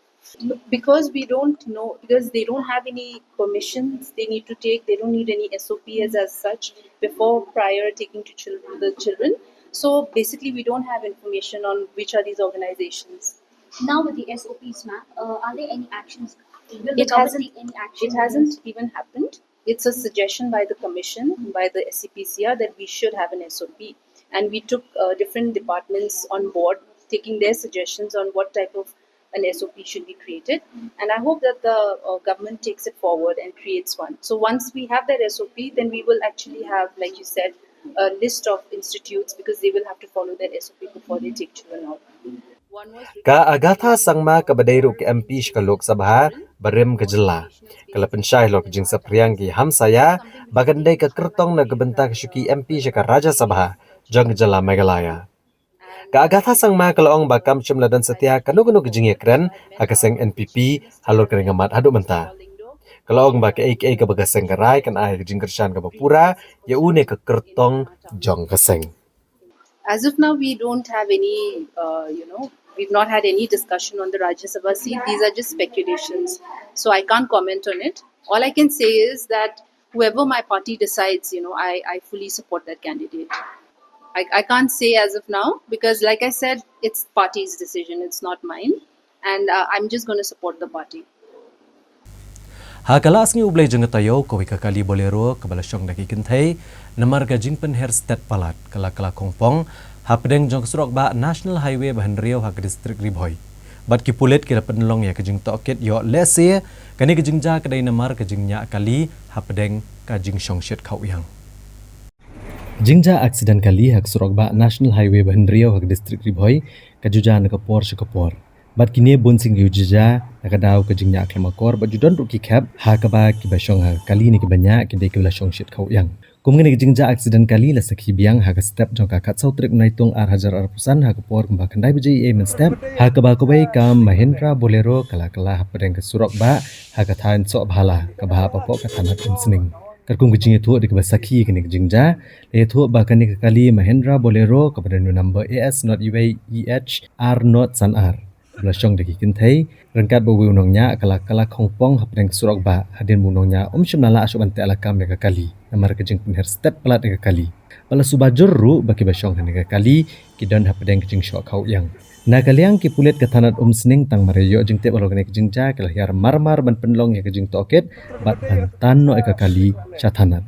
Because we don't know, because they don't have any permissions they need to take, they don't need any S O Ps as such before, prior taking to children, the children. So basically, we don't have information on which are these organizations. Now with the S O Ps, ma'am, uh, are there any actions? Will the It government hasn't- take any action? It hasn't even happened. It's a suggestion by the commission, by the S C P C R, that we should have an S O P. And we took uh, different departments on board, taking their suggestions on what type of an S O P should be created. And I hope that the uh, government takes it forward and creates one. So once we have that S O P, then we will actually have, like you said, a list of institutes, because they will have to follow that S O P before they take children out. One was Ka Agatha Sangma kaba dei ruh ka M P sha ka Lok Sabha barim ka jylla, ka la pynshai halor ka jingsaphriang ki hamsaia ba kan dei ka kyrtong na ka bynta ka shuki M P sha ka Rajya Sabha jong ka jylla Meghalaya. Ka Agatha Sangma ka la ong ba kam shym la don satia kano kano ka jingïakren ha ka seng N P P halor ka ri nga mat haduh mynta. Ka la ong ba kaei kaei kaba ka seng ka rai kan ai ka jingkyrshan kaba pura ïa u ne ka kyrtong jong ka seng. As of now, we don't have any, uh, you know, we've not had any discussion on the Rajya Sabha seat. These are just speculations. So I can't comment on it. All I can say is that whoever my party decides, you know, I, I fully support that candidate. I, I can't say as of now because, like I said, it's party's decision, it's not mine. And uh, I'm just going to support the party. Ha ka la sngi U Blei jong ka taïew, kawei ka kali Bolero kaba la shong da ki kynthei namar ka jingpynher stet palat ka la kylla khongpong hapdeng jong ka surok bah National Highway ba hynriew ha ka distrik Ri Bhoi. Bad ki pulit ki la pynlong ïa ka jingtohkit ïoh lehse kane ka jingjia ka dei namar ka jingñiah kali hapdeng ka jingshongshit khawiang. Jingjia aksiden kali ha ka surok bah National Highway ba hynriew ha ka distrik Ri Bhoi ka ju jia na ka por sha ka por. Bad kine bun sien ki ju jia na ka daw ka jingñiah khlem akor bad ju don ruh ki khep ha kaba kiba shong ha ka kali ne kiba ñiah ki dei kiba la shongshit khawiang. Kum kane ka jingjia aksiden kali la sakhi biang ha ka step jong ka khatsaw tarik u Naitung ar hajar arphew san ha ka por kumba khyndai baje eiei mynstep ha kaba kawei ka Mahindra Bolero ka la kylla hapdeng ka surok bah ha ka thaiñ Sohbhala kaba hap hapoh ka thanat Umsning. Katkum ka jingïathuh da kiba sakhi ïa kane ka jingjia, la ïathuh ba kane ka kali Mahindra Bolero kaba don u number A S not iwei E H R not san ar, kaba la shong da ki kynthei, ryngkat bad uwei u nongñiah ka la kylla khongpong hapdeng ka surok bah hadien ba u nongñiah um shym la lah shuh ban teh lakam ïa ka kali namar ka jingpynher stet palat ïa ka kali. Bad la suba jur ruh ba kiba shong ha kane ka kali ki don hapdeng ka jingshoh khawiang. Na ka liang ki pulit ka thanat Umsning tang mar ïa ïoh jingtip halor kane ka jingjia ki la hiar marmar ban pynlong ïa ka jingtohkit bad ban tan noh ïa ka kali sha thanat.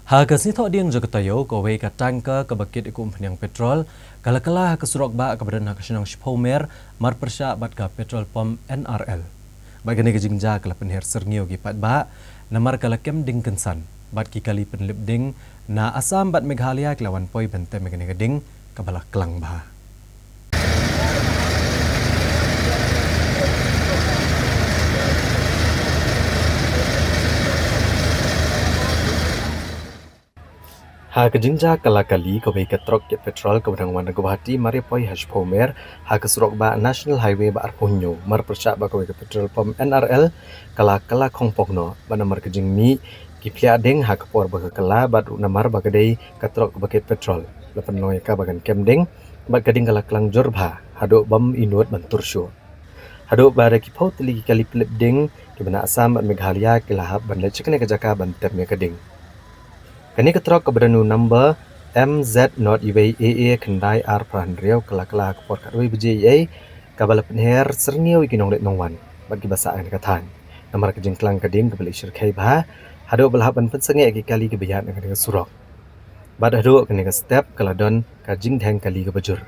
Ha ka sngi Thohdieng jong ka taïew, kawei ka tanker kaba kit ïa ka umphniang petrol ka la kylla ha ka surok bah kaba don ha ka shnong Shiphew Mer marpyrshah bad ka petrol pump N R L. Bad kane ka jingjia ka la pynher syrngiew ïa ki paidbah namar ka la kem ding kynsan bad ki kali pynlip ding na Assam bad Meghalaya ki la wan poi ban tem ïa kane ka ding kaba la klang bha. Ha ka jingjia kylla kali, kawei ka trok kit petrol kaba dang wan na Guwahati mar ïa poi ha Shiphew Mer ha ka surok bah National Highway ba arphew hynñiew marpyrshah bad kawei ka petrol pump N R L ka la kylla khongpong noh bad namar ka jingmih ki phliah ding ha ka por ba ka kylla bad ruh namar ba ka dei ka trok kaba kit petrol, la pynlong ïa ka ba kan kem ding bad ka ding ka la klang jur bha haduh bym i nud ban tur shuh. Haduh ba da ki phew tylli ki kali pynlip ding kiba na Assam bad Meghalaya ki la hap ban leit sha kane ka jaka ban tem ïa ka ding. Kane ka trok kaba don u number M Z not iwei A A khyndai ar phra hynriew ka la kylla ha ka por khatwei baje eiei kaba la pynher syrngiew ïa ki nongleit nongwan bad kiba sah ha kane ka thaiñ namar ka jingklang ka ding kaba la i shyrkhei bha haduh ba la hap ban pynsangeh ïa ki kali kiba ïaid na kane ka surok. Bad haduh kane ka step ka la don ka jingdheng kali kaba jur.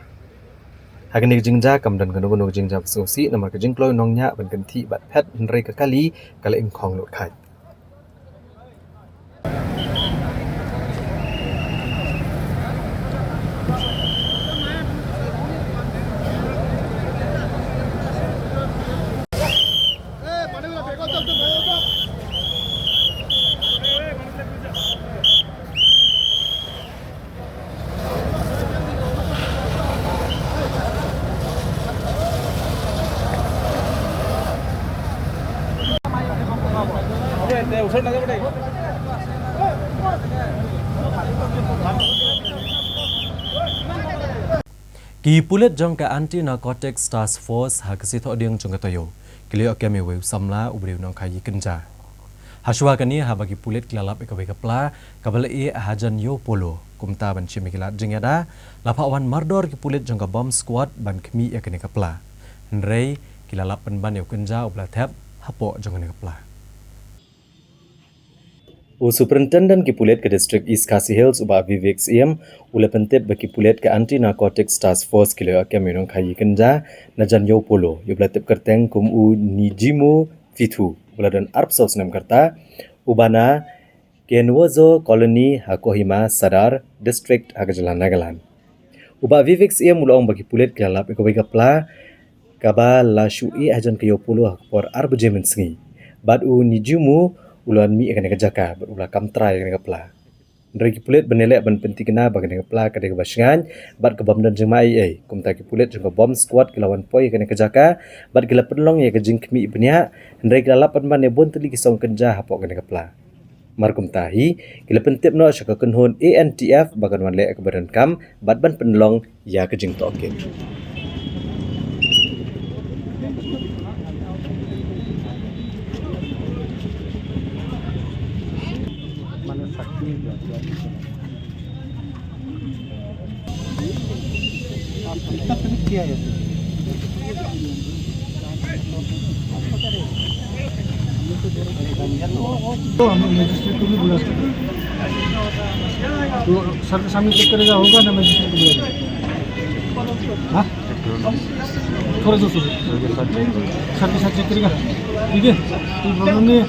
Ha kane ka jingjia kam don kano kano ka jingjia ba sngewsih namar ka jingkloi u nongñiah ban kynthih bad phet hynrei ka kali ka la im khong lut khaid. Ki pulit jong ka Anti Narcotics Task Force ha ka sngi Thohdieng jong ka taïew ki la ïoh kem ïa uwei u samla uba dei u nongkhaïi kynja. Hashwa kane haba ki pulit ki la lap ïa kawei ka pla kaba la ïeh hajan ïew polo, kumta ban shim ïa ki lad jingïada la phah wan mardor ki pulit jong ka bomb squad ban khmih ïa kane ka pla. Hynrei ki la lap pynban ïa u kynja uba la thep hapoh jong kane ka pla. U Superintendent ki pulit ka District East Khasi Hills u Bah Vivek Syiem u la pyntip ba ki pulit ka Anti Narcotics Task Force ki la ïoh kem ïa u nongkhaïi kynja na jan ïew polo, ïa u ba la tip kyrteng kum u Nijimo Fithu, u ba la don arphew saw snem ka rta, u ba na Kenwozo Colony ha Kohima Sadar District ha ka jylla Nagaland. U Bah Vivek Syiem u la ong ba ki pulit ki la lap ïa kawei ka pla kaba la shu ïeh hajan ka ïew polo ha ka por ar baje mynsngi. Bad u Nijimo u la wan mih ïa kane ka jaka bad u la kam trai ïa kane ka pla. Hynrei ki pulit ban ïaleh ban pynthikna ba kane ka pla ka dei kaba shngaiñ bad ka bym don jingma ei ei. Kumta ki pulit jong ka bomb squad ki la wan poi ïa kane ka jaka bad ki la pynlong ïa ka jingkhmih bniah, hynrei ki la lap pynban ïa bun tylli ki song kynja hapoh kane ka pla. Mar kumta hi, ki la pyntip noh sha ka kynhun A N T F ba kan wan leh kaba donkam bad ban pynlong ïa ka jingtohkit. तो हम मजिस्ट्रेट को भी बुला सकते हैं। तो सर के सामने चेक करेगा, होगा ना मजिस्ट्रेट को बुला? हाँ? थोड़ा सा सर। सर के साथ चेक करेगा। ठीक है? कोई प्रॉब्लम नहीं है।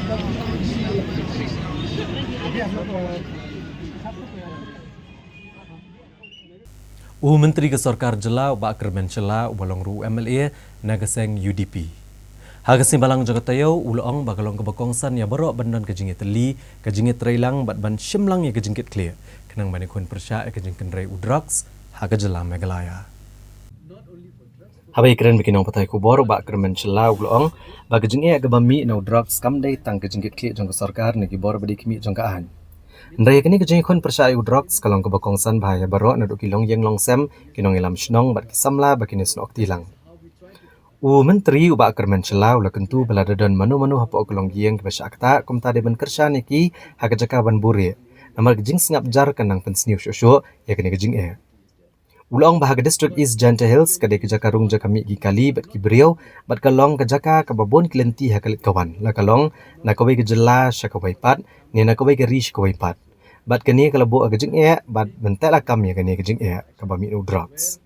U Myntri ka Sorkar Jylla u Bah Kyrmen Shylla u ba long ruh u M L A na ka seng U D P, ha ka sngi Balang jong ka taïew u la ong ba ka long kaba kongsan ïa baroh ban don ka jingïatylli, ka jingïatreilang bad ban shim lang ïa ka jingkitkhlieh, khnang ban ïakhun pyrshah ïa ka jingkynrei u drugs ha ka jylla Meghalaya. Haba ïakren bad ki nongpathai khubor u Bah Kyrmen Shylla u la ong ba ka jingeh kaba mih na u drugs kam dei tang ka jingkitkhlieh jong ka sorkar ne ki bor ba dei khmih jong ka aiñ. Hynrei kane ka jingïakhun pyrshah ïa u drugs ka long kaba kongsan bha ïa baroh naduh ki longïing longsem, ki nongïalam shnong bad ki samla ba kin ïasnoh kti lang. U Myntri u Bah Kyrmen Shylla u la kyntu ba lada don mano mano hapoh ka longïing kiba shah ktah, kumta dei ban kyrshan ïa ki ha ka jaka ban buhrieh, namar ka jingsngap jar kan nang pynsniew shuh shuh ïa kane ka jingeh. U la ong ba ha ka District East Jaintia Hills ka dei ka jaka rung jaka mih ki kali bad ki briew, bad ka long ka jaka kaba bun ki lynti ha ka leit ka wan, la ka long na kawei ka jylla sha kawei pat ne na kawei ka ri sha kawei pat. Bad kane ka la buh ha ka jingeh bad ban teh lakam ïa kane ka jingeh kaba mih na u drugs.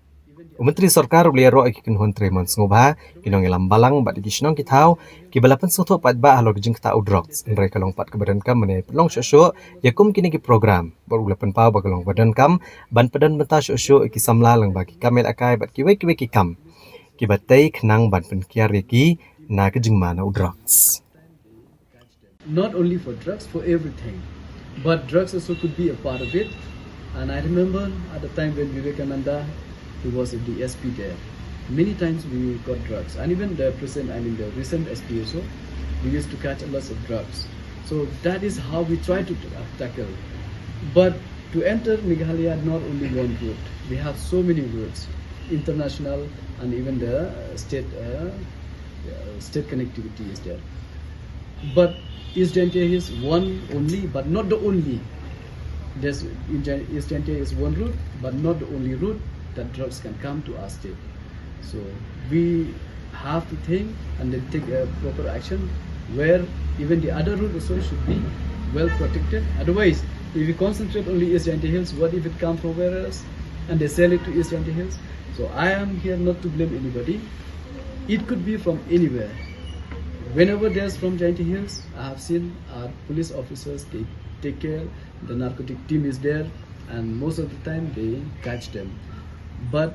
U Myntri Sorkar u la ïaroh ïa ki kynhun trei mon sngewbha, ki nongïalam balang bad ïa ki shnong ki thaw kiba la pynsngewthuh paidbah halor ka jingktah u drugs, hynrei ka long pat kaba donkam ban ïa pynlong shuh shuh ïa kum kine ki program. Bad u la pynpaw ba ka long kaba donkam ban pyndonkam bynta shuh shuh ïa ki samla lyngba ki kam ïalehkai bad kiwei kiwei ki kam kiba tei khnang ban pynkiar ïa ki na ka jingma na u drugs. Not only for drugs, for everything. But drugs also could be a part of it. And I remember at the time when Vivekananda, he was a D S P there. Many times we got drugs. And even the present, I mean the recent S P also, we used to catch a lot of drugs. So that is how we try to ta- tackle. But to enter Meghalaya, not only one route. We have so many routes, international and even the uh, state uh, uh, state connectivity is there. But East Jaintia is one only, but not the only. There's in Jan- East Jaintia is one route, but not the only route that drugs can come to our state. So we have to think and then take a proper action where even the other route also should be well protected. Otherwise, if we concentrate only East Jaintia Hills, what if it comes from where else and they sell it to East Jaintia Hills? So I am here not to blame anybody. It could be from anywhere. Whenever there's from Jaintia Hills, I have seen our police officers, they take care, the narcotic team is there, and most of the time they catch them. But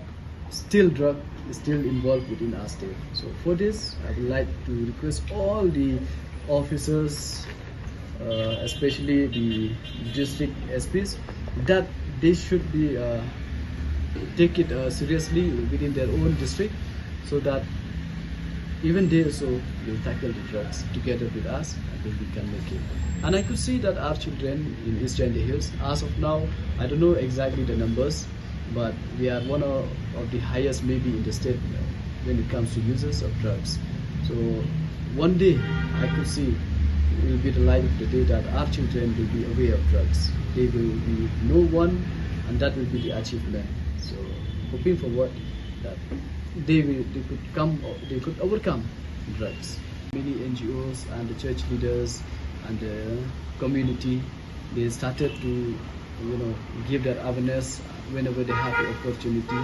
still drug is still involved within our state. So for this, I would like to request all the officers, uh, especially the district S Ps, that they should be uh, take it uh, seriously within their own district, so that even they also will tackle the drugs together with us, and then we can make it. And I could see that our children in East Jaintia Hills, as of now, I don't know exactly the numbers, but we are one of, of the highest maybe in the state uh, when it comes to users of drugs. So one day I could see it will be the light of the day that our children will be aware of drugs. They will be no one, and that will be the achievement. So hoping forward that they will they could come they could overcome drugs. Many N G Os and the church leaders and the community They started to, you know, give that awareness whenever they have the opportunity.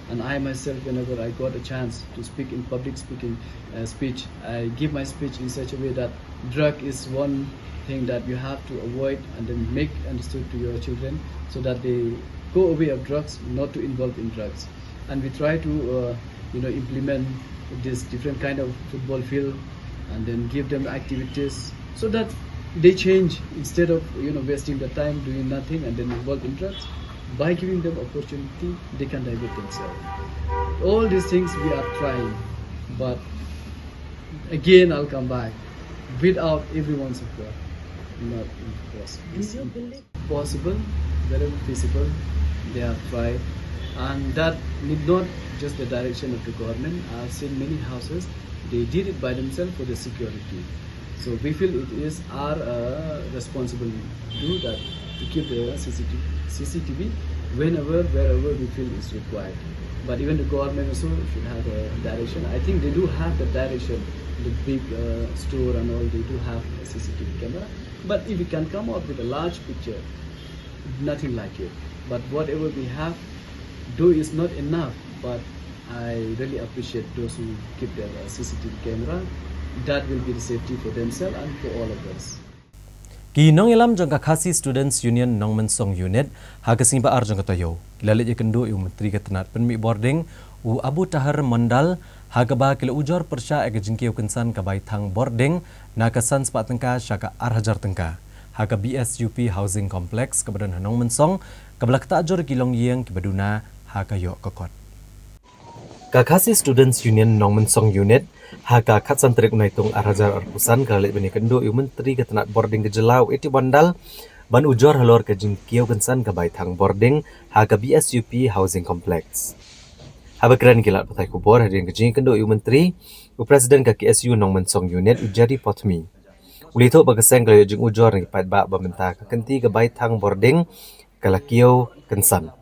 And I myself, whenever I got a chance to speak in public speaking uh, speech, I give my speech in such a way that drug is one thing that you have to avoid and then make understood to your children so that they go away of drugs, not to involve in drugs. And we try to, uh, you know, implement this different kind of football field and then give them activities so that they change instead of, you know, wasting the time doing nothing and then involve in drugs. By giving them opportunity, they can divert themselves. All these things we are trying, but again, I'll come back. Without everyone's support, not possible. It's possible, wherever feasible, they have tried, and that need not just the direction of the government. I've seen many houses, they did it by themselves for the security. So we feel it is our uh, responsibility to do that, to keep the C C T V, C C T V whenever, wherever we feel is required. But even the government also should have a direction. I think they do have the direction, the big uh, store and all, they do have a C C T V camera. But if we can come up with a large picture, nothing like it. But whatever we have, though it's not enough, but I really appreciate those who keep their uh, C C T V camera. That will be the safety for themselves and for all of us. Ki nongïalam jong ka Khasi Students Union Nongmensong Unit ha ka sngi ba ar jong ka taïew ki la leit ïakynduh ïa u Myntri ka tnat pynmih bording u Abu Taher Mondal, ha kaba ki la ujor pyrshah ïa ka jingkiew kynsan ka bai thang bording na ka san spah tyngka sha ka ar hajar tyngka ha ka B S U P Housing Complex kaba don ha Nongmensong, kaba la ktah jur ïa ki longïing kiba duna ha ka ïoh ka kot. Ka Khasi Students Union Nongmensong Unit ha ka khatsan tarik u Naitung ar hajar arphew san ka la leit ban ïakynduh ïa u Myntri ka tnat bording ka jylla u A T Mondal ban ujor halor ka jingkiew kynsan ka bai thang bording ha ka B S U P Housing Complex. Haba kren ki lad pathai khubor hadien ka jingïakynduh ïa u Myntri, u President ka K S U Nongmensong Unit u Jerry Pothmi u la ïathuh ba ka seng ka la ïoh jingujor na ki paidbah ba mynta ka kynti ka bai thang bording ka la kiew kynsan,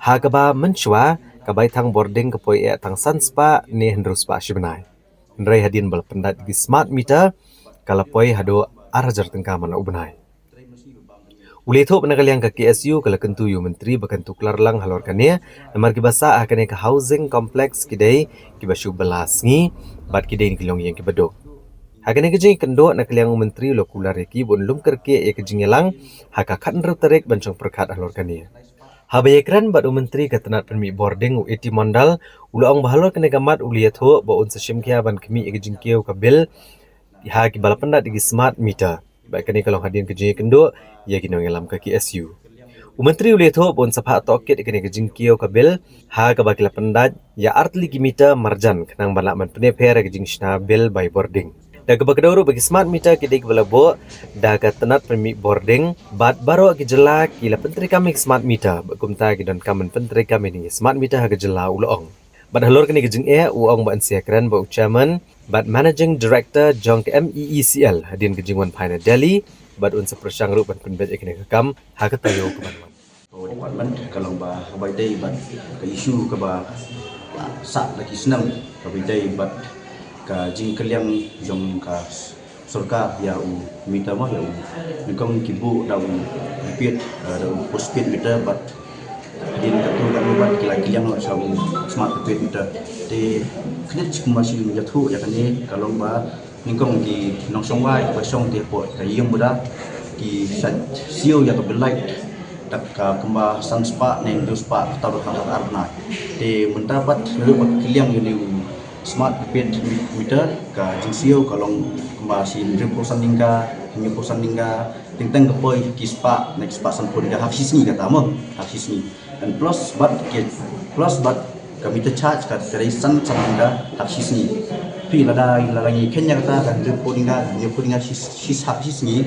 ha kaba mynshuwa ka bai thang bording ka poi eh tang san spah ne hynriew spah shi bnai, hynrei hadien ba la pyndait ki smart meter ka la poi haduh ar hajar tyngka man la u bnai. U la ïathuh ba na ka liang ka K S U ka la kyntu ïa u Myntri ba kan tuklar lang halor kane, namar kiba sah ha kane ka housing complex ki dei kiba shu bylla sngi bad ki dei na ki longïing kiba duk. Ha kane ka jingïakynduh, na ka liang u Myntri u la kular ïa ki ban lum kyrkieh ïa ka jingïalang ha ka khathynriew tarik ban shong pyrkhat halor kane. Haba ïakren bad u Myntri ka tnat pynmih bording u A T Mondal u la ong ba halor kane ka mat u la ïathuh ba un sa shim khia ban khmih ïa ka jingkiew ka bill ha kiba la pyndait ïa ki smart meter. Bad kane ka long hadien ka jingïakynduh ïa ki nongïalam ka K S U. U Myntri u la ïathuh ba un sa phah tohkit ïa kane ka jingkiew ka bill ha kaba ki la pyndait ïa artylli ki meter marjan khnang ban lah ban pynïapher ïa ka jingshna bill bai bording. Da kaba kdew ruh ba ki smart meter ki dei kiba la buh da ka tnat pynmih bording bad baroh ki jylla ki la pyntreikam ïa ki smart meter bad kumta ki donkam ban pyntreikam ïa ki smart meter ha ka jylla, u la ong. Bad halor kane ka jingeh u ong ba un sa ïakren bad u Chairman bad Managing Director jong ka M E E C L hadien ka jingwan phai na Delhi bad un sa pyrshang ruh ban pynbeit ïa kane ka kam ha ka taïew kaban wan. Department ka long ba kaba ïadei bad ka issue kaba sah da ki snem kaba ïadei bad ka jingkylliang jong ka sorkar ïa u meter mo, ïa u nyngkong ki buh da u prepaid, eh, da u postpaid meter bad hadien katto katne bad ki la kylliang noh sha u smart prepaid meter. Te khyndiat shi kumba shu ïathuh ïa kane ka long ba nyngkong ki nongshong wai kiba shong te hapoh ka ïing Buda ki sa siew ïa ka bill light da ka kumba san spah ne hynriew spah kata ruh ha ka ar bnai. Te mynta pat ruh ba kylliang ïa une u smart prepaid meter ka jingsiew ka long kumba shi hynriewphew san tyngka, hynñiewphew san tyngka, teng teng ka poi ki spah ne ki spah sanphew tyngka ha ka shi sngi kata mo, ha ka shi sngi. And plus bad ki, plus bad ka meter charge ka, ka dei san, san tyngka ha ka shi sngi. Phi lada, lada ngi kheiñ ïa kata ka hynriewphew tyngka, hynñiewphew tyngka shi, shi, ha ka shi sngi,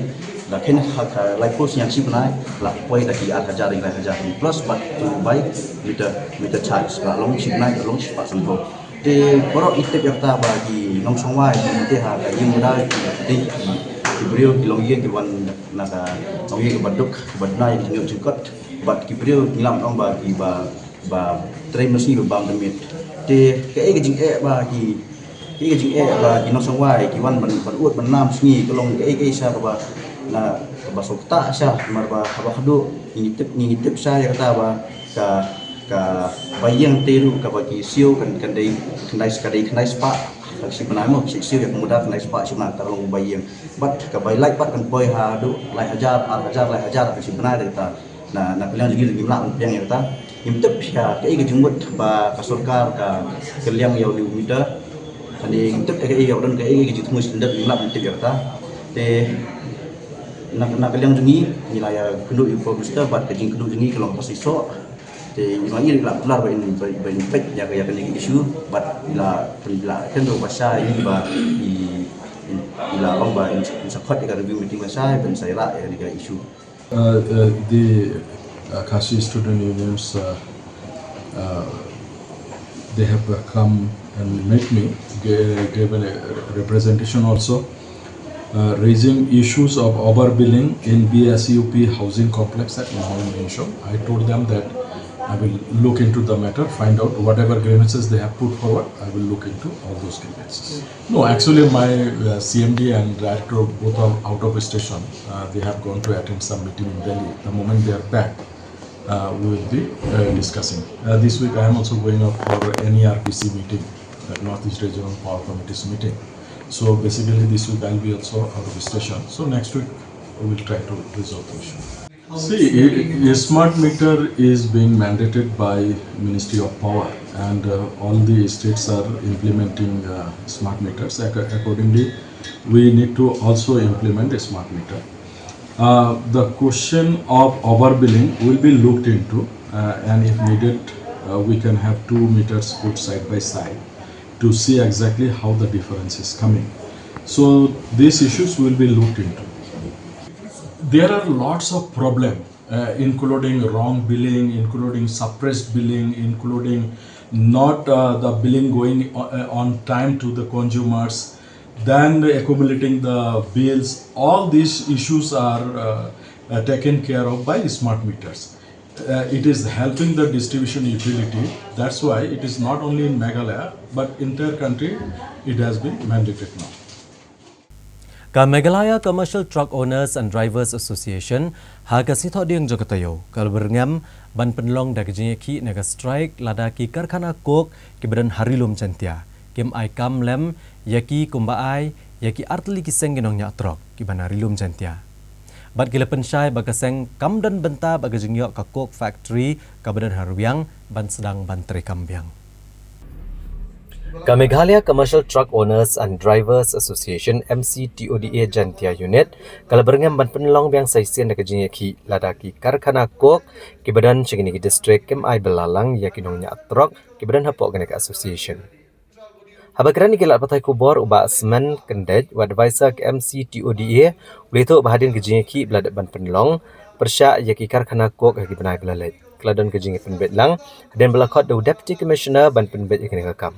lada kheiñ ha ka laiphew sngi ha ka shi bnai, la poi da ki ar hajar, lai hajar. Plus bad tu bai meter, meter charge, la long shi bnai, la long shi spah sanphew. Te baroh ngi tip ïa kata ba ki nongshong wai ki te ha ka ïing Buda ki dei ki, ki briew ki longïing ki wan na ka longïing kiba duk kiba duna ïa ki jingïoh jingkot bad ki briew ngi lah ban ong ba kiba, ba trei mynsngi ba bam da miet. Te kaei ka jingeh ba ki, kaei ka jingeh ba ki nongshong wai ki wan ban, ban ud ban nam sngi ka long kaei kaei sha kaba na Ba suk ta sha mar ba haba khadu ngi tip ngi tip sha ïa kata ba ka ka ba ïeng te ruh kaba ki siew kan kan dei khyndai ka dei khyndai spah ka shi bnai mo shi siew ïa ka muda khyndai spah shi bnai ta long ba ïeng. Bad ka bai lait pat kan poi haduh lai hajar ar hajar lai hajar ka shi bnai da kata. Na na ka liang jong ngi ngim lah ban pdiang ïa kata. Ngim tip ïa kaei ka jingmut ba ka sorkar ka ka liang ïa u meter. Kane ngim tip ïa kaei ïa u don kaei ka jingthmu standard ngim lah ban tip ïa kata. Te na na ka liang jong ngi ngi la ïa kynduh ïa u Prime Minister bad ka jingkynduh jong ngi ka long ka shisha. Te ngi la ïa la kular ba in ba in peit ïa ka ïa kane ka issue bad ngi la pynbna kan do ba sha ïa ngi ba i i la long ba in in sa khot ïa ka review meeting ba sha ban sa ïa la ïa kane ka issue. Uh, uh, the uh, Khasi Student Unions, uh, uh, they have uh, come and met me, ga- given a representation also, uh, raising issues of overbilling in B S U P housing complex at Mahon Main Shop. I told them that I will look into the matter, find out whatever grievances they have put forward, I will look into all those grievances. No, actually, my uh, C M D and director both are out of station. Uh, they have gone to attend some meeting in Delhi. The moment they are back, uh, we will be uh, discussing. Uh, this week, I am also going up for N E R P C meeting, the Northeast Regional Power Committee's meeting. So basically, this week I'll be also out of station. So next week, we will try to resolve the issue. See, i- i- smart meter is being mandated by Ministry of Power, and uh, all the states are implementing uh, smart meters. Ac- Accordingly, we need to also implement a smart meter. Uh, the question of overbilling will be looked into, uh, and if needed, uh, we can have two meters put side by side to see exactly how the difference is coming. So these issues will be looked into. There are lots of problems, uh, including wrong billing, including suppressed billing, including not uh, the billing going o- uh, on time to the consumers, then accumulating the bills. All these issues are uh, uh, taken care of by smart meters. Uh, it is helping the distribution utility. That's why it is not only in Meghalaya, but entire country, it has been mandated now. Ka Meghalaya Commercial Truck Owners and Drivers Association, ha ka sngi Thohdieng jong ka taïew, ka la byrngem ban pynlong da ka jingïakhih na ka strike lada ki karkhana coke kiba don ha Ri Lum Jaiñtia kim ai kam lem ïa ki kumba ai ïa ki artylli ki seng ki nongñiah trok kiba na Ri Lum Jaiñtia. Bad ki la pynshai ba ka seng kam don bynta bad ka jingïoh ka coke factory kaba don ha Rwiang ban sdang ban treikam biang. Ka Meghalaya Commercial Truck Owners and Drivers Association, M C T O D A Jaiñtia Unit, ka la byrngem ban pynlong biang sa shisien da ka jingïakhih lada ki karkhana coke kiba don sha kine ki district kim ai bylla lang ïa ki nongñiah trok kiba don hapoh kane ka association. Haba kren ïa ki lad pathai khubor u Bah Smen Kyndait, u advisor ka M C T O D A, u la ïathuh ba hadien ka jingïakhih ba la dep ban pynlong pyrshah ïa ki karkhana coke ha ki bnai ba la leit, ka la don ka jingïapynbeit lang hadien ba la khot da u Deputy Commissioner ban pynbeit ïa kane ka kam.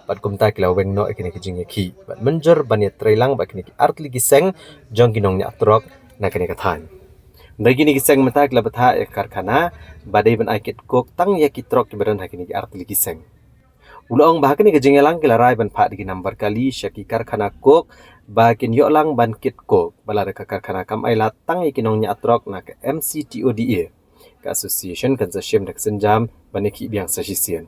Bad kumta ki la weng noh ïa kane ka jingïakhih bad mynjur ban ïatrei lang bad kine ki artylli ki seng jong ki nongñiah trok na kane ka thaiñ. Hynrei kine ki seng mynta ki la bthah ïa ka karkhana ba dei ban ai kit coke tang ïa ki trok kiba don ha kine ki artylli ki seng. U la ong ba ha kane ka jingïalang ki la rai ban phah da ki number kali sha ki karkhana coke ba kin ïoh lang ban kit coke, ba lada ka karkhana kam ai lad tang ïa ki nongñiah trok na ka M C T O D A, ka association kan sa shim da ka sienjam ban ïakhih biang sa shisien.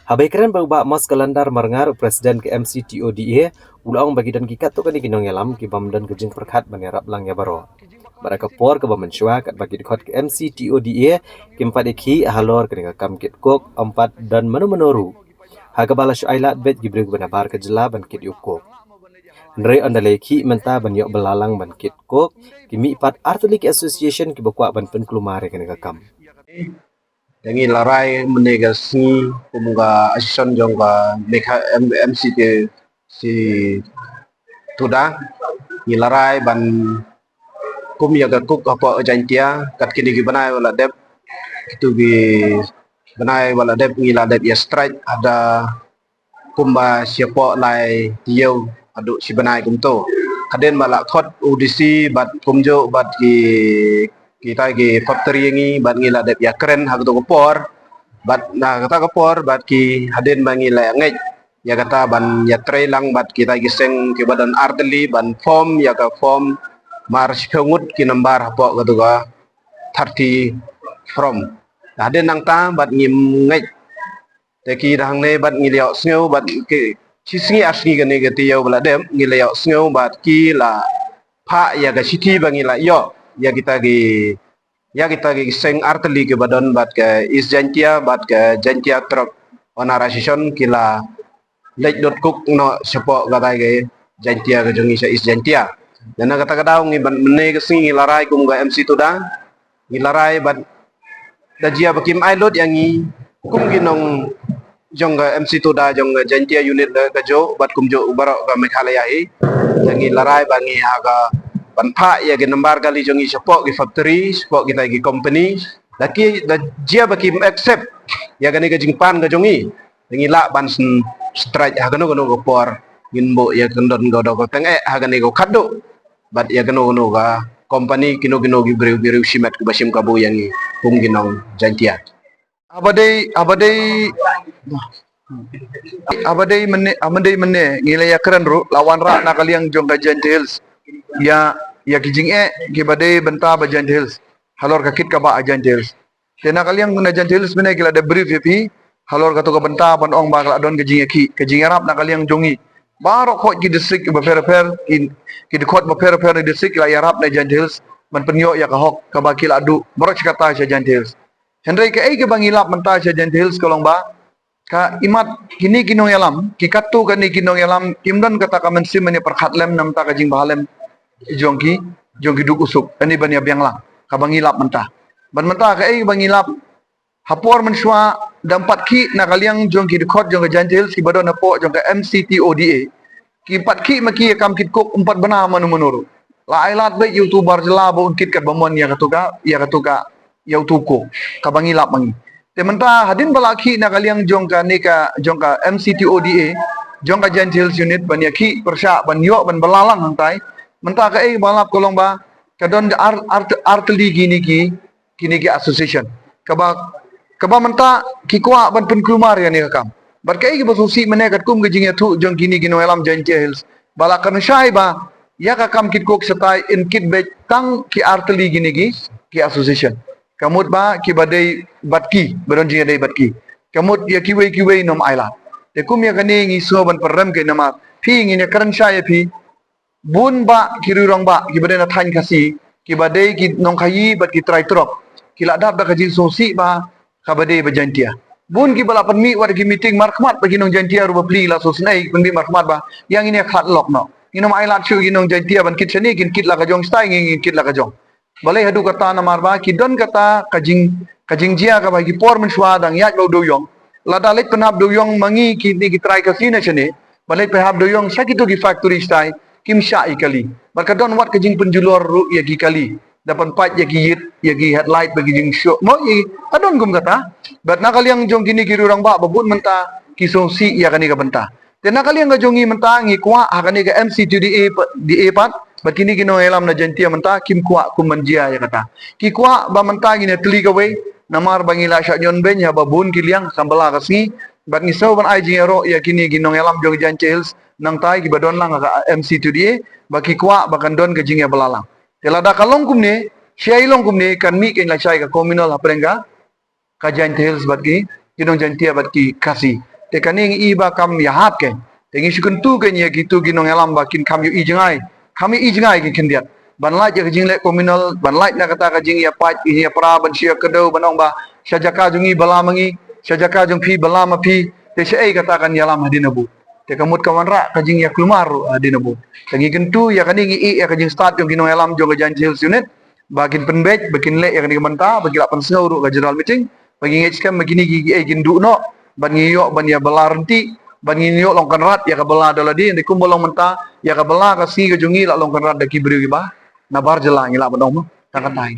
Haba ïakren bad u Bah Mos Kalandar Marngar, u president ka M C T O D A, u la ong ba ki don ki katto katne ki nongïalam ki bym don ka jingpyrkhat ban ïarap lang ïa baroh. Bad ha ka por kaba mynshuwa katba ki dkhot ka M C T O D A kim pat ïakhih halor kane ka kam kit coke, ym pat don mano mano ruh ha kaba la shu ai lad beit ki briew kiba nabar ka jylla ban kit ïa u coke. Hynrei ynda la ïakhih mynta ban ïoh bylla lang ban kit coke, ki mih pat artylli ki association kiba kwah ban pynkulmar ïa kane ka kam. Te ngi la rai mynne ka sngi kum ka association jong ka Megha- M- M C T C Tuda, ngi la rai ban kum ïa ka coke hapoh Jaiñtia, kat kine ki bnai ba la dep, kitu ki bnai ba la dep ngi la dep ïa strike hada kumba shi hapoh lai taïew haduh shi bnai kumto. Hadien ba la khot u D C bad kumjuh bad ki kita ki factory ngi bad ngi la dep ïakren ha kato ka por bad na kata ka por bad ki hadien ba ngi la ngeit ïa kata ban ïatrei lang bad kita ki seng kiba don artylli ban form ïa ka form Mar shiphew ngut ki nambar hapoh katu ka thirty from. Hadien nangta bad ngim ngeit. Te ki da hangne bad ngi la ïohsngew bad ki shi sngi ar sngi kane ka taïew ba la dep ngi la ïohsngew bad ki la phah ïa ka shithi ba ngi la ïoh ïa kita ki ïa kita ki seng artylli kiba don bad ka East Jaintia bad ka Jaintia Truck Owner Association ki la leit dot kuk noh shapoh katai ka Jaintia ka jong ngi sha East Jaintia. Te na kata ka daw ngi bad mynne ka sngi ngi la rai kum ka M C Tuda ngi la rai bad da jia ba kim ai lut ïa ngi kum ki nong jong ka M C Tuda jong ka Jaintia unit da ka jong bad kumjuh baroh ka Meghalaya hi. Te ngi la rai ba ngi ha ka ban phah ïa ki nambar kali jong ngi shapoh ki factory shapoh kitai ki company da ki da jia ba kim accept ïa kane ka jingpan ka jong ngi. Te ngi lah ban sn- strike ha kano kano ka por ngin buh ïa kyndon ka dok ka teng eh ha kane ka khadduh bad ïa kano kano ka company kino kino ki briew ki briew shimet kiba shim kabu ïa ngi kum ki nong Jaintia. Haba dei haba dei haba dei mynne haba dei mynne ngi la ïa kren ruh la wanrah na ka liang jong ka Jaintia Hills ïa ïa ki jingeh kiba dei bynta ba Jaintia Hills halor ka kit kaba ha Jaintia Hills. Te na ka liang na Jaintia Hills mynne ki la dep brief ïa phi halor katu ka bynta ban ong ba ka la don ka jingïakhih ka jingïarap na ka liang jong ngi. Baroh khoit ki district ba pher pher ki ki dkhot ba pher pher district ki la ïarap na Jaintia Hills ban pynïoh ïa ka hok kaba ki la duh baroh shi katta sha Jaintia Hills. Hynrei kaei kaba ngi lap mynta sha Jaintia Hills ka long ba ka imat kine ki nongïalam ki katto katne ki nongïalam kim don kata ka mynsiem ban ïa pyrkhat lem namar ka jingbha lem jong ki jong ki duk u suk kane ban ïa biang lang kaba ngi lap mynta. Ban mynta kaei ba ngi lap ha por mynshuwa da ym pat khih na ka liang jong ki dkhot jong ka Jaintia Hills kiba don hapoh jong ka M C T O D A. Ki ym pat khih ma ki ïa kam kit coke ym pat bna mano mano ruh. La ai lad beit ïa utu bar jylla ba un kit katba mon ïa katu ka ïa katu ka ïa utu coke kaba ngi lap ma ngi. Te mynta hadien ba la khih na ka liang jong kane ka jong ka M C T O D A jong ka Jaintia Hills unit ban ïa khih pyrshah ban ïoh ban bylla lang hangtai. Mynta kaei ba lap ka long ba ka don ar ar ar tylli kine ki kine ki association kaba kaba mynta ki kwah ban pynkulmar ïa kane ka kam. Bad kaei kaba sngewsih mynne katkum ka jingïathuh jong kine ki nongïalam Jaintia Hills ba la kynshai ba ïa ka kam kit coke shatai yn kit beit tang ki ar tylli kine ki ki association. Ka mut ba kiba dei bad ki ba don jingïadei bad ki ka mut ïa kiwei kiwei nym ai lad. Te kum ïa kane ngi sngew ban pynrem ka namar phi ngin ïa kren shai ïa phi bun ba ki riewrangbah kiba dei na thaiñ Khasi kiba dei ki nongkhaïi bad ki trai trok ki la dap da ka jingsngewsih ba kaba dei ba Jaintia. Bun kiba la pynmih wat ki meeting markhmat ba ki nong Jaintia ruh ba pli la sngewsih pynmih markhmat ba ïa ngin ïa khlad lok noh. Ngin nym ai lad shuh ki nong Jaintia ban kit shane kin kit la ka jong shatai ngin kit la ka jong. Balei haduh kata namar ba ki don kata ka jing ka jingjia kaba ki por mynshuwa dang ïaid ba u dewïong. Lada leit pynhap dewïong ma ngi kine ki trai Khasi na shane. Ba leit pynhap dewïong sha kito ki factory shatai kim shah ïa kali. Bad ka don wat ka jingpynjulor ruh ïa ki kali da pynpait ïa ki ïit ïa ki headlight ba ki jingshoh mo ïa ka don kum kata. Bad na ka liang jong kine ki riewrangbah ba bun mynta ki sngewsih ïa kane ka bynta. Te na ka liang ka jong ngi mynta ngi kwah ha kane ka M C T D A pa- D A pat bad kine ki nongïalam na Jaintia mynta kim kwah kum ban jia ïa kata. Ki kwah ba mynta ngin ïa tylli kawei namar ba ngi la shah ñion beiñ haba bun ki liang kam bylla ka sngi bad ngi sngew ban ai jingïaroh ïa kine ki nongïalam jong Jaintia Hills nangtai kiba don lang ha ka M C T D A ba ki kwah ba kan don ka jingïabylla lang. Te lada ka long kumne shai long kumne kan mih kein lashai ka communal hapdeng ka ka Jaintia Hills bad ki ki nong Jaintia bad ki Khasi. Te kane ngi i ba kam ïahap kein te ngi shu kyntu kein ïa kitu ki nongïalam ba kin kham ïohi jngai kham ïohi jngai ki khyndiat ban lait ïa ka jingleh communal ban lait na kata ka jingïapait ïapra ban shu ïakynduh ban ong ba sha jaka jong ngi bylla ma ngi sha jaka jong phi bylla ma phi. Te shaei kata kan ïalam hadien habud. Te ka mut ka wanrah ka jingïakulmar ruh hadien habud. Te ngi kyntu ïa kane ngi i ïa ka jingstad jong ki nongïalam jong ka Jaintia Hills unit ba kin pynbeit ba kin leh ïa kane ka bynta ba ki la pynsngew ruh ka general meeting ba ngi ngeit skhem ba kine ki kiei kin duh noh ban ngi ïoh ban ïa bylla rynti ban ngi ïoh long kynrad ïa ka bylla da lade. Hynrei kumba long mynta ïa ka bylla ka sngi ka jong ngi la long kynrad da ki briew kiba na bar jylla ngi lah ban ong mo tang kata hi.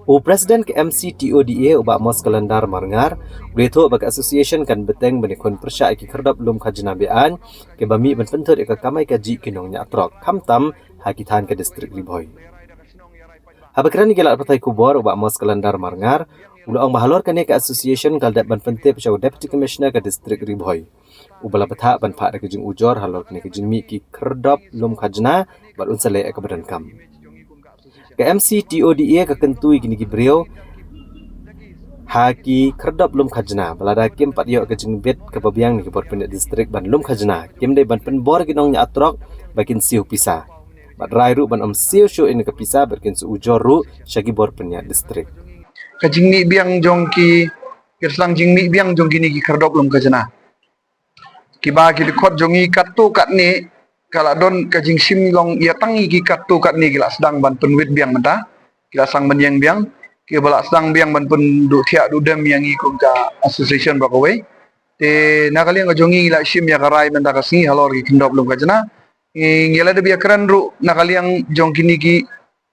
U President ka M C T O D A u Bah Mos Kyllendar Marngar u la ïathuh ba ka association kan bteng ban ïakhun pyrshah ïa ki khyrdop lum khajna be-aiñ kiba mih ban pynthut ïa ka kamai kajih ki nongñiah trok khamtam ha ki thaiñ ka district Ri Bhoi. Haba kren ïa ki lad pathai khubor u Bah Mos Kyllendar Marngar u la ong ba halor kane ka association ka la dep ban pyntip sha u Deputy Commissioner ka district Ri Bhoi uba la bthah ban phah da ka jingujor halor kane ka jingmih ki khyrdop lum khajna bad un sa leh ïa kaba donkam. M C T O D A ka kyntu ïa kine ki briew ha ki khyrdop lum khajna, ba lada kim pat ïoh ka jingbit kaba biang na ki bor pynïaid district ban lum khajna, kim dei ban pynbor ki nongñiah trok ba kin siew pisa. Bad rai ruh ban ym siew shuh ïa ka pisa bad kin sa ujor ruh sha ki bor pynïaid district. Ka jingmih biang jong ki, ka sdang jingmih biang jong kine ki khyrdop lum khajna. Kiba ki dkhot jong ngi katto katne, ka la don ka jingshim long ïa tang ngi ki katto katne ki la sdang ban pynwit biang mynta. Ki la sdang ban ïeng biang, kiba la sdang biang ban pynduh thiah duh dem ïa ngi kum ka association ba kawei. Te na ka liang ka jong ngi la shim ïa ka rai mynta ka sngi halor ki khyrdop lum khajna. Ngi, ngi la dep ïakren ruh na ka liang jong kine ki,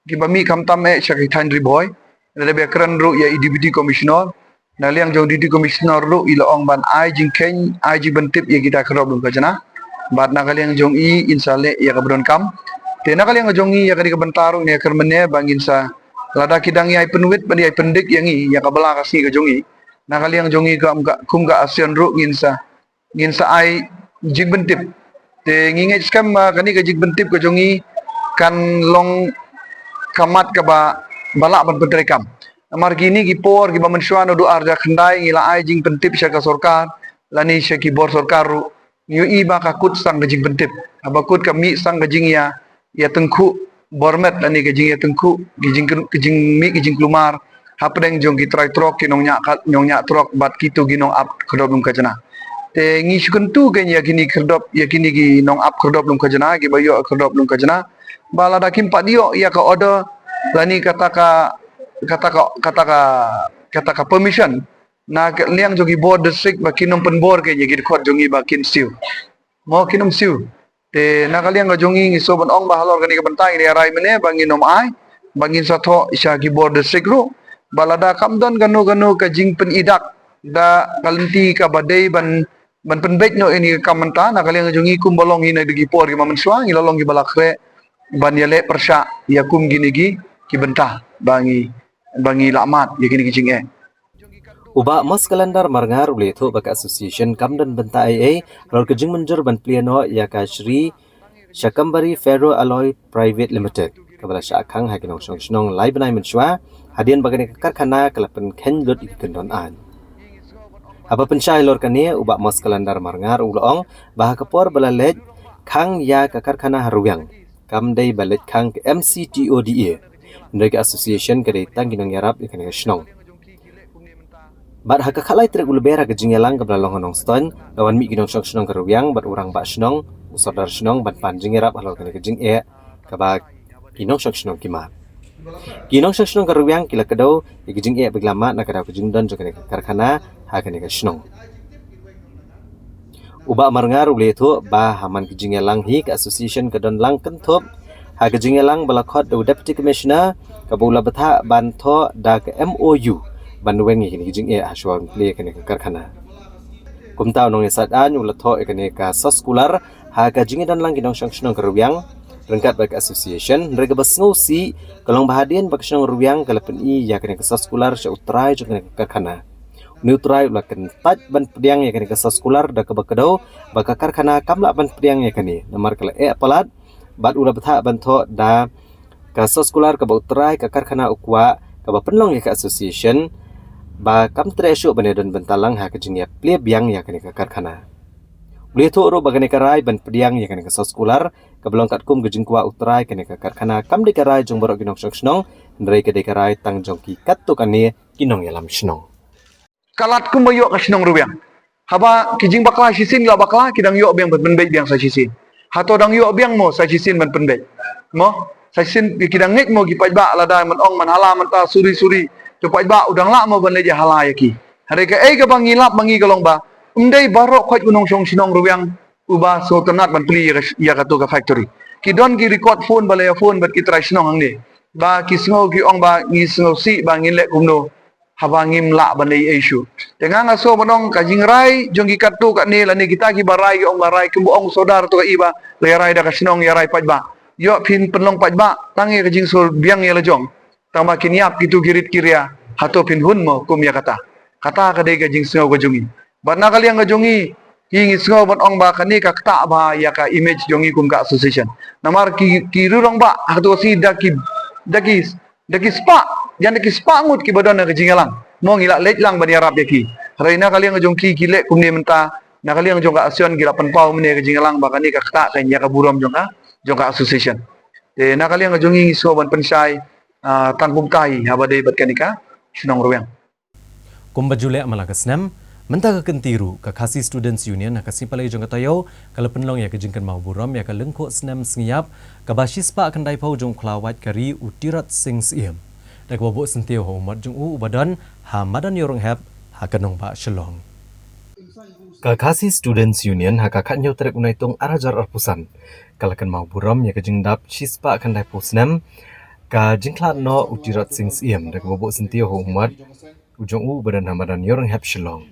kiba mih khamtam eh sha ki thaiñ Ri Bhoi. Ngi la dep ïakren ruh ïa i Deputy Commissioner. Na liang jong Deputy Commissioner ruh i la ong ban ai jingkheiñ, ai jingpyntip ïa kita khyrdop lum khajna. Bad na ka liang jong i in sa leh ïa kaba donkam. Te na ka liang jong ngi ïa kane ka bynta ruh ngi kyrmen eh ba ngin sa, lada ki dang ïai pynwit ban ïai pyndik ïa ngi ïa ka bylla ka sngi ka jong ngi, na ka liang jong ngi kum ka, kum ka ASEAN ruh ngin sa, ngin sa ai jingpyntip. Te ngi ngeit skhem, ah, kane ka jingpyntip ka jong ngi kan long ka mat kaba, ba lah ban pyntreikam. Namar kine ki por kiba mynshuwa naduh ar hajar khyndai ngi la ai jingpyntip sha ka sorkar lane sha ki bor sorkar ruh, ngi ïohi ba ka kut sdang ka jingpyntip. Haba kut ka mih sdang ka jingïa, ïa tyngkhuh bor met lane ka jingïa tyngkhuh, ki jing, ki jingmih ki jingkulmar hapdeng jong ki trai trok, ki nongñiah ka, nongñiah trok bad kito ki nongap khyrdop lum khajna. Te ngi shu kyntu kein ïa kine khyrdop, ïa kine ki nongap khyrdop lum khajna, kiba ïoh khyrdop lum khajna, ba lada kim pat ïoh ïa ka order lane kata ka, kata ka, kata ka, kata ka permission na ka liang jong ki bor district, ba kin ym pynbor kein ïa ki dkhot jong ngi ba kin siew. Mo, kin ym siew. Te na ka liang ka jong ngi ngi sngew ban ong ba halor kane ka bynta ngi ïa rai mynne ba ngin ym ai, ba ngin sa thoh sha ki bor district ruh. Ba lada kam don kano kano ka jingpynidak da ka lynti kaba dei ban, ban pynbeit noh ïa kane ka kam mynta, na ka liang ka jong ngi kumba long hi na ki por kiba mynshuwa, ngi la long kiba la khreh ban ïaleh pyrshah ïa kum kine ki, ki bynta ba ngi, ba ngi la mad ïa kine ki jingeh. U Bah Moskalander Marngar u la ïathuh ba ka association kam don bynta ei ei halor ka jingmynjur ban plie noh ïa ka Shree Shakambari Ferro Alloy Private Limited, kaba la shah khang ha ki nongshong shnong lai bnai mynshuwa, hadien ba kane ka karkhana ka la pynkheiñ lut ïa ki kyndon aiñ. Haba pynshai halor kane, u Bah Moskalander Marngar u la ong ba ha ka por ba la leit khang ïa ka karkhana ha Rwiang, kam dei ba leit khang ka M C T O D A, hynrei ka association ka dei tang ki nongïarap ïa kane ka shnong. Bad ha ka khatlai tarik u Lber ha ka jingïalang kaba la long ha Nongstoiñ, la wan mih ki nongshong shnong ka Rwiang bad u rangbah shnong, u sordar shnong, ban pan jingïarap halor kane ka jingeh kaba ki nongshong shnong ki mad. Ki nongshong shnong ka Rwiang ki la kdew ïa ka jingeh ba ki la mad na ka daw ka jingdon jong kane ka karkhana ha kane ka shnong. U Bah Marngar u la ïathuh ba ha man ka jingïalang hi ka association ka don lang kynthup ha ka jingïalang ba la khot da u Deputy Commissioner, kaba u la bthah ban thoh da ka M O U ban weng ïa kine ki jingeh ha shuwa ban plie kane ka karkhana. Kumta u nongïasaid aiñ u la thoh ïa kane ka soskular ha ka jingïadon lang ki nongshong shnong ka Rwiang ryngkat bad ka association, hynrei kaba sngewsih ka long ba hadien ba ka shnong Rwiang ka la pyni ïa kane ka soskular sha u trai jong kane ka karkhana, une u trai u la kyntait ban pdiang ïa kane ka soskular da kaba kdew ba ka karkhana kam lah ban pdiang ïa kane namar ka la eh palat, bad u la bthah ban thoh da ka soskular kaba u trai ka karkhana u kwah kaba pynlong ïa ka association ba kam treh shuh ban ïadon bynta lang ha ka jingïaplie biang ïa kane ka karkhana. U la ïathuh ruh ba kane ka rai ban pdiang ïa kane ka soskular kaba long katkum ka jingkwah u trai kane ka karkhana kam dei ka rai jong baroh ki nongshong shnong, hynrei ka dei ka rai tang jong ki katto katne ki nongïalam shnong. Ka lad kumba ïoh ka shnong Rwiang. Haba ki jingbakla shisien la bakla, ki dang ïoh biang ban pynbeit biang sa shisien. Hato dang ïoh biang mo sa shisien ban pynbeit? Mo, sa shisien ki dang ngeit mo ki paidbah lada man ong man hala mynta suri suri. To paidbah u dang lah mo ban leit ïahala ïa ki. Hynrei kaei kaba ngi lap ma ngi ka long ba ym dei baroh khoit u nongshong shnong Rwiang uba sngewtynnat ban plie ïa ka, ïa kato ka factory. Ki don ki record phone ba la ïa phone bad ki trai shnong hangne ba ki sngew ki ong ba ngi sngewsih ba ngin leh kumno haba ngim lah ban leh ei ei shuh. Te nga nga sngew ban ong ka jingrai jong ki katto katne lane kita kiba rai ki ong ba rai kumba ong u sordar to ka i ba la ïa rai da ka shnong ïa rai paidbah. Ïoh phin pynlong paidbah tang ïa ka jingsngew biang ïa la jong. Tang ba kin ïap kito ki rit ki ria, hato phin hun mo kum ïa kata. Kata ka dei ka jingsngew ka jong ngi. Bad na ka liang ka jong ngi, ngi sngew ban ong ba kane ka ktah bha ïa ka image jong ngi kum ka association. Namar ki, ki riew rangbah ha kato ka sngi da ki, Da ki da ki spah, jan da ki spah ngut kiba don ha ka jingïalang. Mo ngi la leit lang ban ïarap ïa ki. Hynrei na ka liang jong ki ki leh kumne mynta, na ka liang jong ka ASEAN ki la pynpaw mynne ka jingïalang ba kane ka ktah ka ïa ka burom jong ka jong ka association. Te na ka liang jong ngi ngi sngewbha ban pynshai, ah, tang kumta hi haba dei bad kane ka shnong Rwiang. Kumba ju leh man la ka snem, mynta ka kynti ruh ka Khasi Students Union ha ka sngi Palei jong ka taïew ka la pynlong ïa ka jingkynmaw burom ïa ka lyngkhuh snem sngi ïap kaba shispah khyndaiphew jong u khlawait ka ri u Tirot Sing Syiem, da kaba buh syntiew ha u mot jong u uba don ha madan Ïewrynghep ha ka nongbah Shillong. Ka Khasi Students Union ha ka khathynñiew tarik u Naitung ar hajar arphew san ka la kynmaw burom ïa ka jingdap shispah khyndaiphew snem ka jingkhlad noh u Tirot Sing Syiem, da kaba buh syntiew ha u mot u jong u uba don ha madan Ïewrynghep Shillong.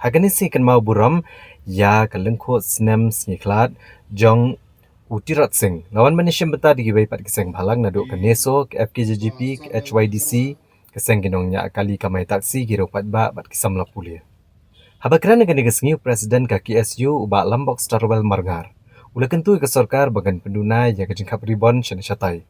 Ha kane ka sngi kynmaw burom ïa ka lyngkhuh snem sngi khlad jong u Tirot Sing, la wan ban ïashim bynta da kiwei pat ki seng bhalang naduh ka NESO, ka FKJGP, ka HYDC, ka seng ki nongñiah kali kamai taxi, ki riew paidbah bad ki samla pule. Haba kren ha kane ka sngi u President ka KSU u Bah Lambok Starwell Marngar u la kyntu ïa ka sorkar ba kan pynduna ïa ka jingkhap ribon shane shatai.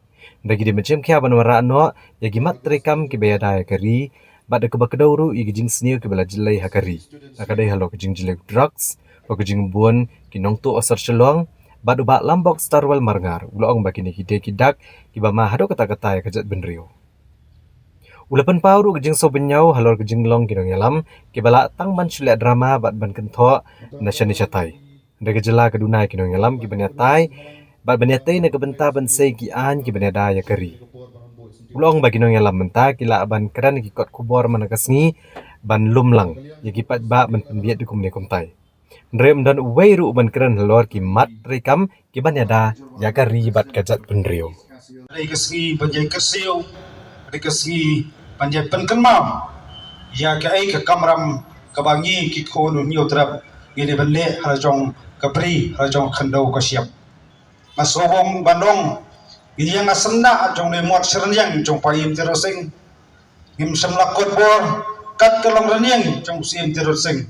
Da ki dei ban shim khia ban wanrah noh ïa ki mat treikam kiba ïada ïa ka ri, bad da kaba kdew ruh ïa ki jingsniew kiba la jyllei ha ka ri, la ka dei halor ka jingjyllei drugs, bad ka jingbun ki nongtuh asar Shillong. Bad u Bah Lambok Starwell Marngar u la ong ba kine ki dei ki dak kiba ma haduh katta katta ïa ka jaitbynriew. U la pynpaw ruh ka jingsngewbha halor ka jinglong ki nongïalam kiba lah tang ban shu leh drama bad ban kynthoh na shane shatai. Hynrei ka jylla ka duna ïa ki nongïalam kiban ïatai bad ban ïatei na ka bynta ban sei ki aiñ kiban ïada ïa ka ri. U la ong ba ki nongïalam mynta ki lah ban kren ïa ki kot khubor man la ka sngi ban lum lang ïa ki paidbah ban pynbieit da kumne kumtai. Hynrei ym don uwei ruh uban kren halor ki mat treikam kiban ïada ïa ka ri bad ka jaitbynriew. Hynrei ka sngi ban ïai kyrsiew, hynrei ka sngi ban ïai pynkynmaw ïa kaei ka kamram kaba ngi ki khun u Hynñiewtrep ngi dei ban leh ha la jong ka bri, ha la jong ka khyndew ka shyiap. Nga sngewbha ban ong, ngi ïa nga sngewbha jong ne mot syrñiang jong Paiem Tirot Sing. Ngim shym la kot bor kat ka long rñiang jong u Siem Tirot Sing.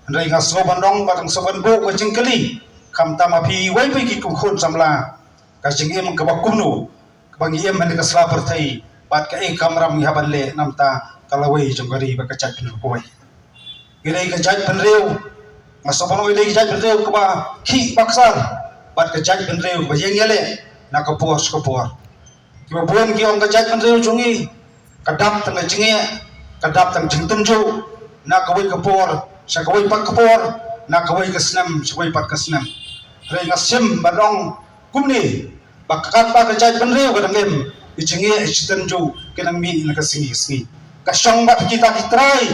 Hynrei nga sngewbha ban ong bad nga sngewbha ban buh ka jingkylli, khamtam ma phi iwei pa iwei ki khun samla, ka jingim kaba kumno kaba ngi im ha kane ka sla pyrthei bad kaei ka kamram ngi hap ban leh namar ka lawei jong ka ri bad ka jaitbynriew kawei. Ngi dei ka jaitbynriew, nga sngewbha ban ong ngi dei ka jaitbynriew kaba khih bakla bad ka jaitbynriew kaba ïeng ïaleh na ka por sha ka por. Kiba bun ki ong ka jaitbynriew jong ngi ka dap tang ka jingeh, ka dap tang jingtynjuh na kawei ka por sha kawei pat ka por, na kawei ka snem sha kawei pat ka snem. Hynrei nga shim ban ong kumne ba katba ka jaitbynriew ka dang im, ka jingeh ka jingtynjuh ka dang mih na ka sngi ka sngi. Ka shong bad kita ki trai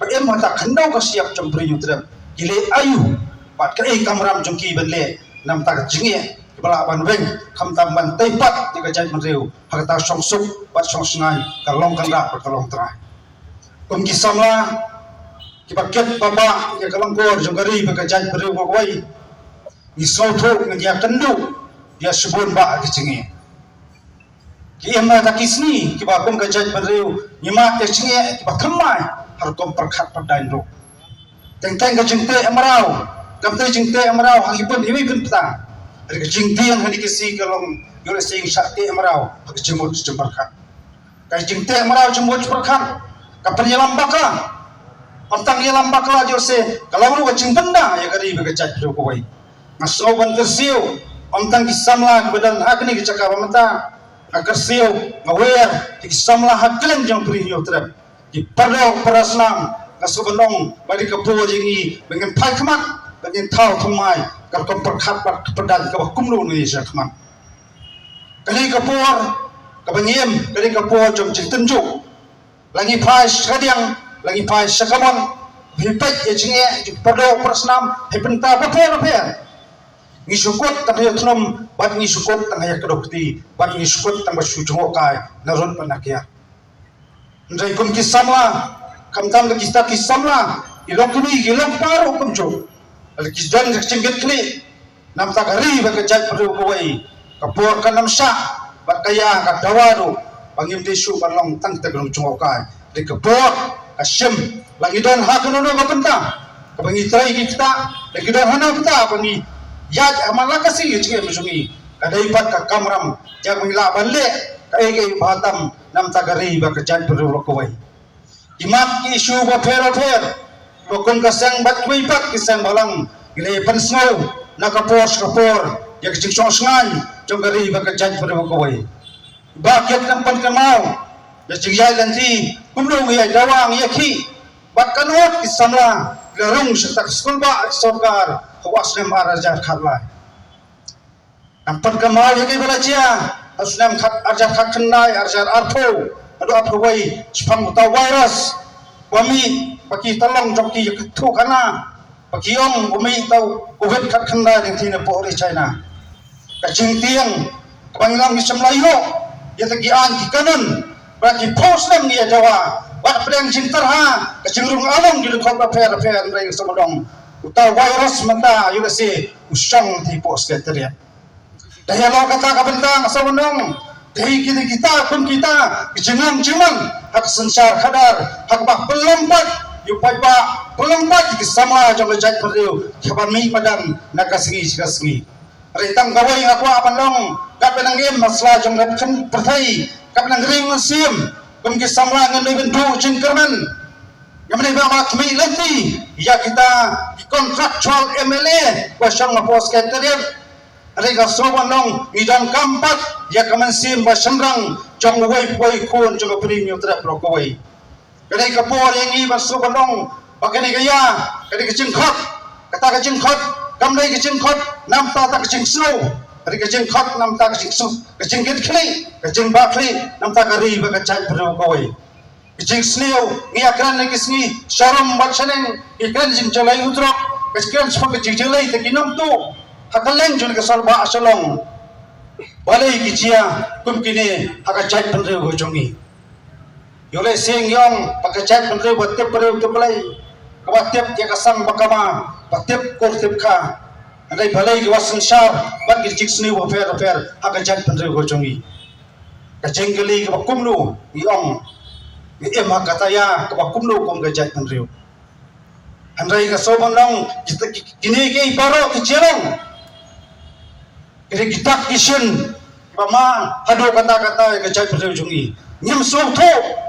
ba im ha ka khyndew ka shyiap jong u Hynñiewtrep, ki leh aïu bad kaei ka kamram jong ki ban leh namar ka jingeh kiba lah ban weng, khamtam ban tei pat ïa ka jaitbynriew ha kata ka shongsuk bad shongshngaiñ, ka long kynrad bad ka long trai. Kum ki samla kiba kit ba bah ïa ka lyngkor jong ka ri bad ka jaitbynriew kawei, ngi sngewthuh ngi ïakynduh ïa shibun bah ki jingeh. Ki im ha kita ki sngi kiba kum ka jaitbynriew ngi mad ïa ki jingeh kiba thymmai ha rukom pyrkhat pyrdain ruh. Teng teng ka jingteh mraw, kam dei jingteh mraw ha ki bun iwei i bynta. Hynrei ka jingtieng ha kine ki sngi ka long ïoh lehse ngi shah teh mraw ha ka jingmut jingpyrkhat. Ka jingteh mraw jingmut jingpyrkhat ka pynïalam bakla. Ym tang ïalam bakla, ïoh lehse ka long ruh ka jingbynda ïa ka ri bad ka jaitbynriew kawei. Nga sngewbha ban kyrsiew, ym tang ki samla kiba don ha kane ka jaka ba mynta. Nga kyrsiew, nga wer ïa ki samla ha kylleng jong ka ri Hynñiewtrep. Ki paralok parasnam, nga sngewbha ban ong ba dei ka por jong ngi ba ngin phai khmat, ba ngin thaw thymmai ka rukom pyrkhat bad ka pyrdain kaba kumno ngi ïa shah khmat. Ka dei ka por kaba ngi im, ka dei ka por jong jingtynjuh. La ngi phai sha kadiang, la ngi phai sha kamon, phi peit ïa jingeh jong ki paralok parasnam ha ki bynta bapher bapher. Ngi shu kut tang ha ïa thnum bad ngi shu kut tang ha ïa kdew kti bad ngi shu kut tang ba shu jngoh kai na rud bad na kiar. Hynrei kum ki samla, khamtam da kita ki samla, ki long kmie, ki long kpa ruh kumjuh, la ki don ka jingkitkhlieh namar ka ri bad ka jaitbynriew kawei. Ka por kan ym shah bad ka ïa ka dawa ruh ba ngim dei shuh ban long tang kita ki nongjngohkai. Dei ka por ka shim, la ngi don ha kano kano ka bynta kaba ngi trei ki ktah, la ngi don hano kata ba ngi ïaid ha man la ka sngi ka jingim jong ngi, ka dei pat ka kamram ïa ba ngi lah ban leh Kaei kaei ba tam namar ka ri bad ka jaitbynriew baroh kawei. Ki mat ki issue bapher bapher ba kum ka seng bad kiwei pat ki seng balang ki la pynsngew na ka por sha ka por ïa ka jingshong shngaiñ jong ka ri bad ka jaitbynriew baroh kawei. Ba ki ïa nang pynkynmaw ïa ka jingïaid lynti kumno ngi ïa dawa ngi ïa khih bad katno ki samla ki la rung sha ka skulbah sorkar ha u snem ar hajar khatlai. Nang pynkynmaw ïa kaei ba la jia ha u snem khat ar hajar khatkhyndai, ar hajar arphew haduh arphew wei shaphang uta u virus ba mih ba ki tyllong jong ki ïa ka thuh khana ba ki ong ba mih uta u Covid khatkhyndai dang thie na pdeng ri China. Ka jingtieng kaba ngi long ngi shem la ïoh ïa ka ki aiñ ki kanun ba ki phew snem ngi ïa dawa. Wat pdeng jingtyrha ka jingrung along ki dkhot bapher bapher, hynrei nga sngewdong uta u virus mynta ïa lehse u shong te pdeng Secretariat. Da ïa long kata ka bynta nga sngewdong dei kita kita kum kita ki jingong jingmang ha ka synshar khadar ha kaba pynlong pat ïa u paidbah, pynlong pat ïa ki samla jong ka jaitbynriew kiba mih madan na ka sngi sha ka sngi. Hynrei tang kawei nga kwah ban long, katba nang im ha sla jong ka pyrthei, katba nang ring mynsiem kum ki samla ngin ym duh jingkyrmen. Ngim dei ba ma khmih lynti ïa kita ki contractual M L A ba shong hapoh Secretariat. Hynrei ka sngewbha long ngi donkam pat ïa ka mynsiem ba shynrang jong uwei pa uwei khun jong ka Bri Hynñiewtrep baroh kawei. Ka dei ka por ïa ngi ba sngewbha long ba kane ka ïa, ka dei ka jingkhot, kata ka jingkhot kam dei ka jingkhot namar kata ka jingsngew, ka dei ka jingkhot namar kata ka jingsngew, ka jingkitkhlieh, ka jingbakla namar kata ka ri bad ka jaitbynriew kawei. Ka jingsniew ngi ïa kren ha ki sngi sharum bad shaneng, ngi kren jingjyllei u drok, ngi kren shaphang ka jingjyllei te ki nongtuh ha kylleng jong ka sor ba shalong. Balei ki jia kum kine ha ka jaitbynriew ka jong ngi? Ïoh lehse ngi ong ba ka jaitbynriew ba tip briew tip Blei, kaba tip ïa ka sang ba kama, ba tip kur tip kha. Hynrei balei kiba synshar bad ki jingsniew bapher bapher ha ka jaitbynriew ka jong ngi? Ka jingkylli kaba kumno ngi ong ngi im ha kata ïa kaba kumno kum ka jaitbynriew. Hynrei ka sngewbha long kita ki, kine ki baroh ki jingong, kita ki dak ki shin ba ma haduh kata kata ïa ka jaitbynriew jong ngi. Ngim sngewthuh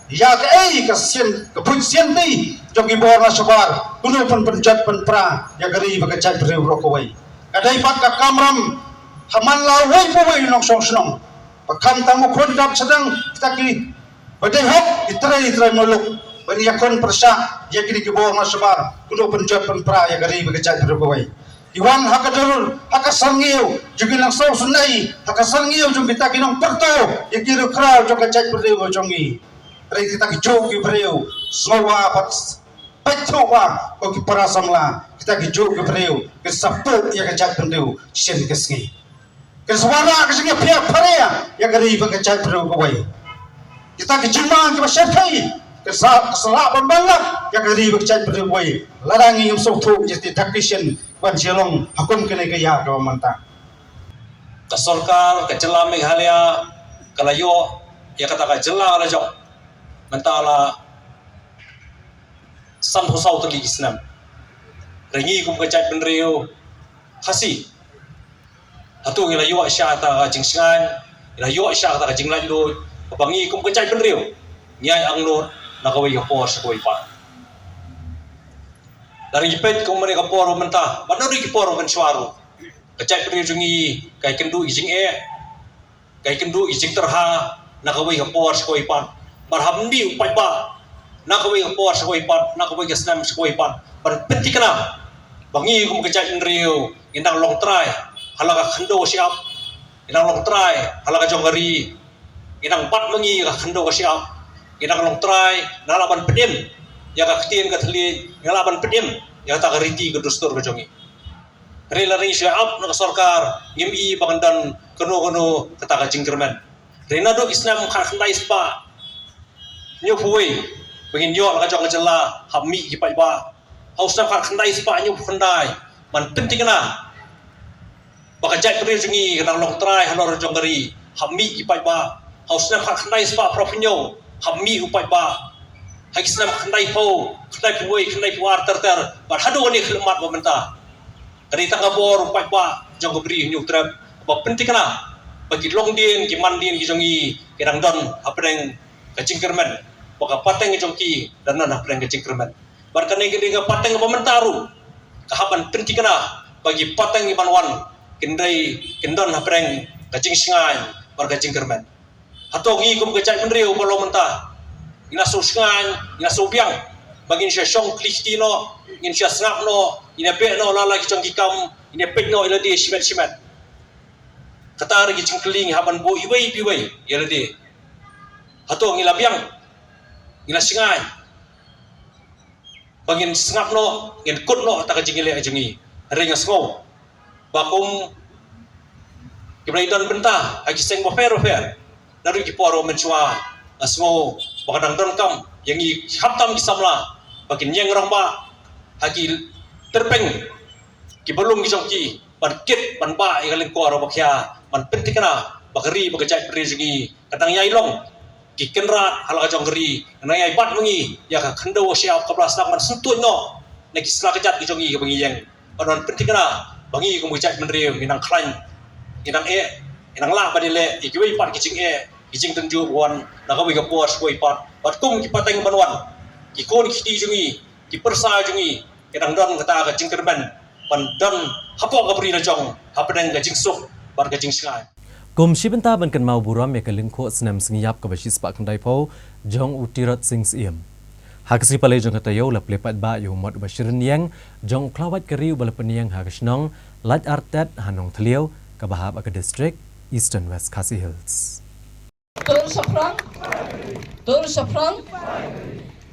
ïa kaei ka sien, ka buit sianti jong ki bor na shabar kumno pyn pynjot pynpra ïa ka ri bad ka jaitbynriew baroh kawei. Ka dei pat ka kamram ha man la uwei pa uwei u nongshong shnong. Ba kham tam u khun dap sdang kita ki ba dei hok ki trai trai muluk ban ïakhun pyrshah ïa kine ki bor na shabar kumno pynjot pynpra ïa ka ri bad ka jaitbynriew kawei. Ki wan ha ka dur, ha ka syrngiew jong ki nongshong shnong, ha ka syrngiew jong kita ki nongpyrto ïa ki riewkhraw jong ka jaitbynriew ka jong ngi. Hynrei kita ki juh ki briew sngewbha bad peit thuh ba ko ki para samla, kita ki juh ki briew ki sap tuh ïa ka jaitbynriew shisien ka sngi. Ka sngewbha ka jingïapher pher ïa ka ri bad ka jaitbynriew kawei. Kita ki jingma kiba shyrkhei ka sa, ka sa lah ban ban lap ïa ka ri bad ka jaitbynriew kawei. Lada ngi ngim sngewthuh ïa ki dak ki shin ban shlong ha kum kane ka ïa kaba mynta. Ka sorkar ka jylla Meghalaya ka la ïoh ïa kata ka jylla la jong mynta la sanphew saw tylli ki snem. Hynrei ngi kum ka jaitbynriew Khasi, hato ngi la ïoh shisha kata ka jingshngaiñ, ngi la ïoh shisha kata ka jinglaitluid kaba ngi kum ka jaitbynriew ngi ai angnud na kawei ka por sha kawei pat? Lada ngi peit kum kane ka por mynta bad naduh ki por mynshuwa ruh, ka jaitbynriew jong ngi ka ïakynduh ïa ki jingeh, ka ïakynduh ïa ki jingtyrha na kawei ka por sha kawei pat. Bad hap mih u paidbah na kawei ka por sha kawei pat, na kawei ka snem sha kawei pat ban pynthikna ba ngi kum ka jaitbynriew ngi dang long trai ha la ka khyndew ka shyiap, ngi dang long trai ha la ka jong ka ri, ngi dang bat ma ngi ka khyndew ka shyiap, ngi dang long trai, ngi lah ban pynim ïa ka ktien ka thylliej, ngi lah ban pynim ïa kata ka riti ka dustur ka jong ngi. Hynrei lada ngi shu ap na ka sorkar ngim i ba kan don kano kano kata ka jingkyrmen. Hynrei naduh ki snem khatkhyndai spah hynñiewphew wei ba ngin ïoh la ka jong ka jylla hap mih ki paidbah. Ha u snem khatkhyndai spah hynñiewphew khyndai ban pynthikna ba ka jaitbynriew jong ngi ka dang long trai halor jong ka ri, hap mih ki paidbah. Ha u snem khatkhyndai spah phraphew hynñiew hap mih u paidbah. Ha ki snem khyndaiphew, khyndaiphew wei, khyndaiphew ar ter ter bad haduh kane ka khyllipmat ba mynta, ka dei tang ka bor u paidbah jong ka Bri Hynñiewtrep ba pynthikna ba ki longdien, ki mandien ki jong ngi ki dang don hapdeng ka jingkyrmen, ba ka pateng jong ki dang don hapdeng ka jingkyrmen. Bad kane ka dei ka pateng ba mynta ruh ka hap ban pynthikna ba ki pateng ki ban wan kin dei, kin don hapdeng ka jingshngaiñ bad ka jingkyrmen. Hato ngi kum ka jaitbynriew ba long mynta ngi la shu shngaiñ, ngi la shu biang ba ngin sa shong khlei kti noh, ngin sa sngap noh, ngin ïa beh noh la la ki jong ki kam, ngin ïa peit noh ïa lade shimet shimet. Kata re ki jingkylli ngi hap ban buh iwei pa iwei ïa lade. Hato ngi la biang, ngi la shngaiñ ba ngin sngap noh, ngin kut noh ïa ka jingïaleh jong ngi? Hynrei nga sngew ba kum kiba la don bynta ha ki seng bapher bapher, naduh ki por mynshuwa, nga sngew ba ka dang donkam ïa ngi khamtam ki samla ba kin ïeng rangbah ha ki tyrpeng ki ba lung ki jong ki, ban kit ban bah ïa ka lyngkor ba khia, ban pynthikna ba ka ri bad ka jaitbynriew jong ngi ka dang ïai long ki kynrad ha la ka jong ka ri, ka dang ïai bat ma ngi ïa ka khyndew shyiap kaba la sdang ban syntuid noh na ki sla kjat ki jong ngi kaba ngi ïeng. Ban wan pynthikna ba ngi kum ka jaitbynriew ngi nang khlaiñ, ngi nang eh, ngi nang lah ban ïaleh ïa kiwei pat ki jingeh, ki jingtynjuh ba wan na kawei ka por sha kawei pat. Bad kum ki pateng ban wan, ki khun ki kti jong ngi, ki pyrsa jong ngi ki dang don kata ka jingkyrmen ban don hapoh ka bri la jong hapdeng ka jingsuk bad ka jingshngaiñ. Kum shi bynta ban kynmaw burom ïa ka lyngkhuh snem sngi ïap kaba shispah khyndaiphew jong u Tirot Sing Syiem, ha ka sngi palei jong ka taïew la plie paidbah ïa u mot uba shi rynïeng jong u khlawait ka ri uba la pynïeng ha ka shnong Laitartet ha Nongthliew kaba hap ha ka district Eastern West Khasi Hills. Tur shaphrang. Tur shaphrang.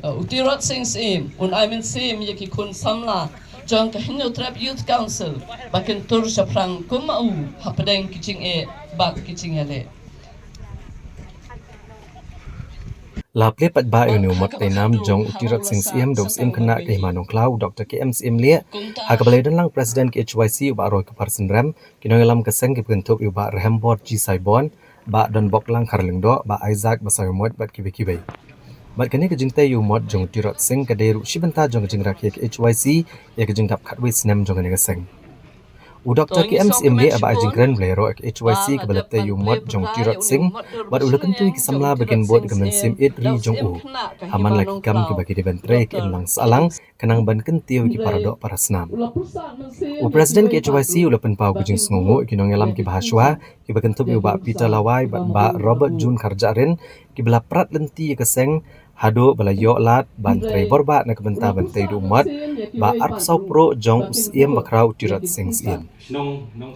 Uh, u Tirot Sing Syiem un ai mynsiem ïa ki khun samla jong ka Hynñiewtrep Youth Council ba kin tur shaphrang kum ma u hapdeng ki jingeh bad ki jingïaleh. La plie paidbah ïa une u mot tei nam jong u Tirot Sing Syiem da u Syiem Khynnah ka Hima Nongkhlaw, u Doktor K M Syiem Lieh, ha kaba la ïadon lang President ka H Y C u Bah Roy Kupar Synrem, ki nongïalam ka seng kiba kynthup ïa u Bah Rehembor G Saibon, Bah Donboklang Kharlyngdoh, Bah Isaac Basaiawmoit bad kiwei kiwei. Bad kane ka jingtei ïa u mot jong u Tirot Sing ka dei ruh shi bynta jong ka jingrakhe ka H Y C ïa ka jingdap khatwei snem jong kane ka seng. U Doktor K M Syiem Lieh haba ai jingkren u la ïaroh ïa ka H Y C kaba la tei ïa u mot jong u Tirot Sing bad u la kyntu ïa ki samla ba kin bud ïa ka mynsiem ïeit ri jong u ha man la ki kam kiba ki dei ban trei ïa ka imlang sahlang khnang ban kyntiew ïa ki paradoh parasnam. U President ka H Y C u la pynpaw ka jingsngewnguh ïa ki nongïalam kiba hashwa, kiba kynthup ïa u Bah Peter Lawai bad Bah Robert June Kharjahrin, kiba la prat lynti ïa ka seng haduh ba la ïoh lad ban trei borbah na ka bynta ban tei da u mot ba arphew saw pruh jong u Syiem bakhraw u Tirot Sing Syiem.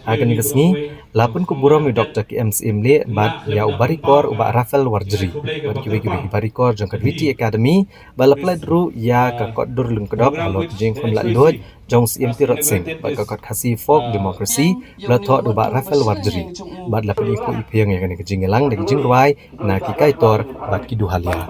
Ha kane ka sngi la pynkup burom ïa u Doktor K M Syiem Lieh bad ïa u Barikor u Bah Raphael Warjri bad kiwei kiwei ki barikor jong ka Dwiti Academy, ba la pynlait ruh ïa ka kot dur lyngkdop halor ka jingkhun laitluid jong u Syiem Tirot Sing bad ka kot Khasi Folk Democracy ba la thoh da u Bah Raphael Warjri, bad la pynïakhuh ïaphieng ïa kane ka jingïalang da ka jingrwai na ki kaitor bad ki duhalia.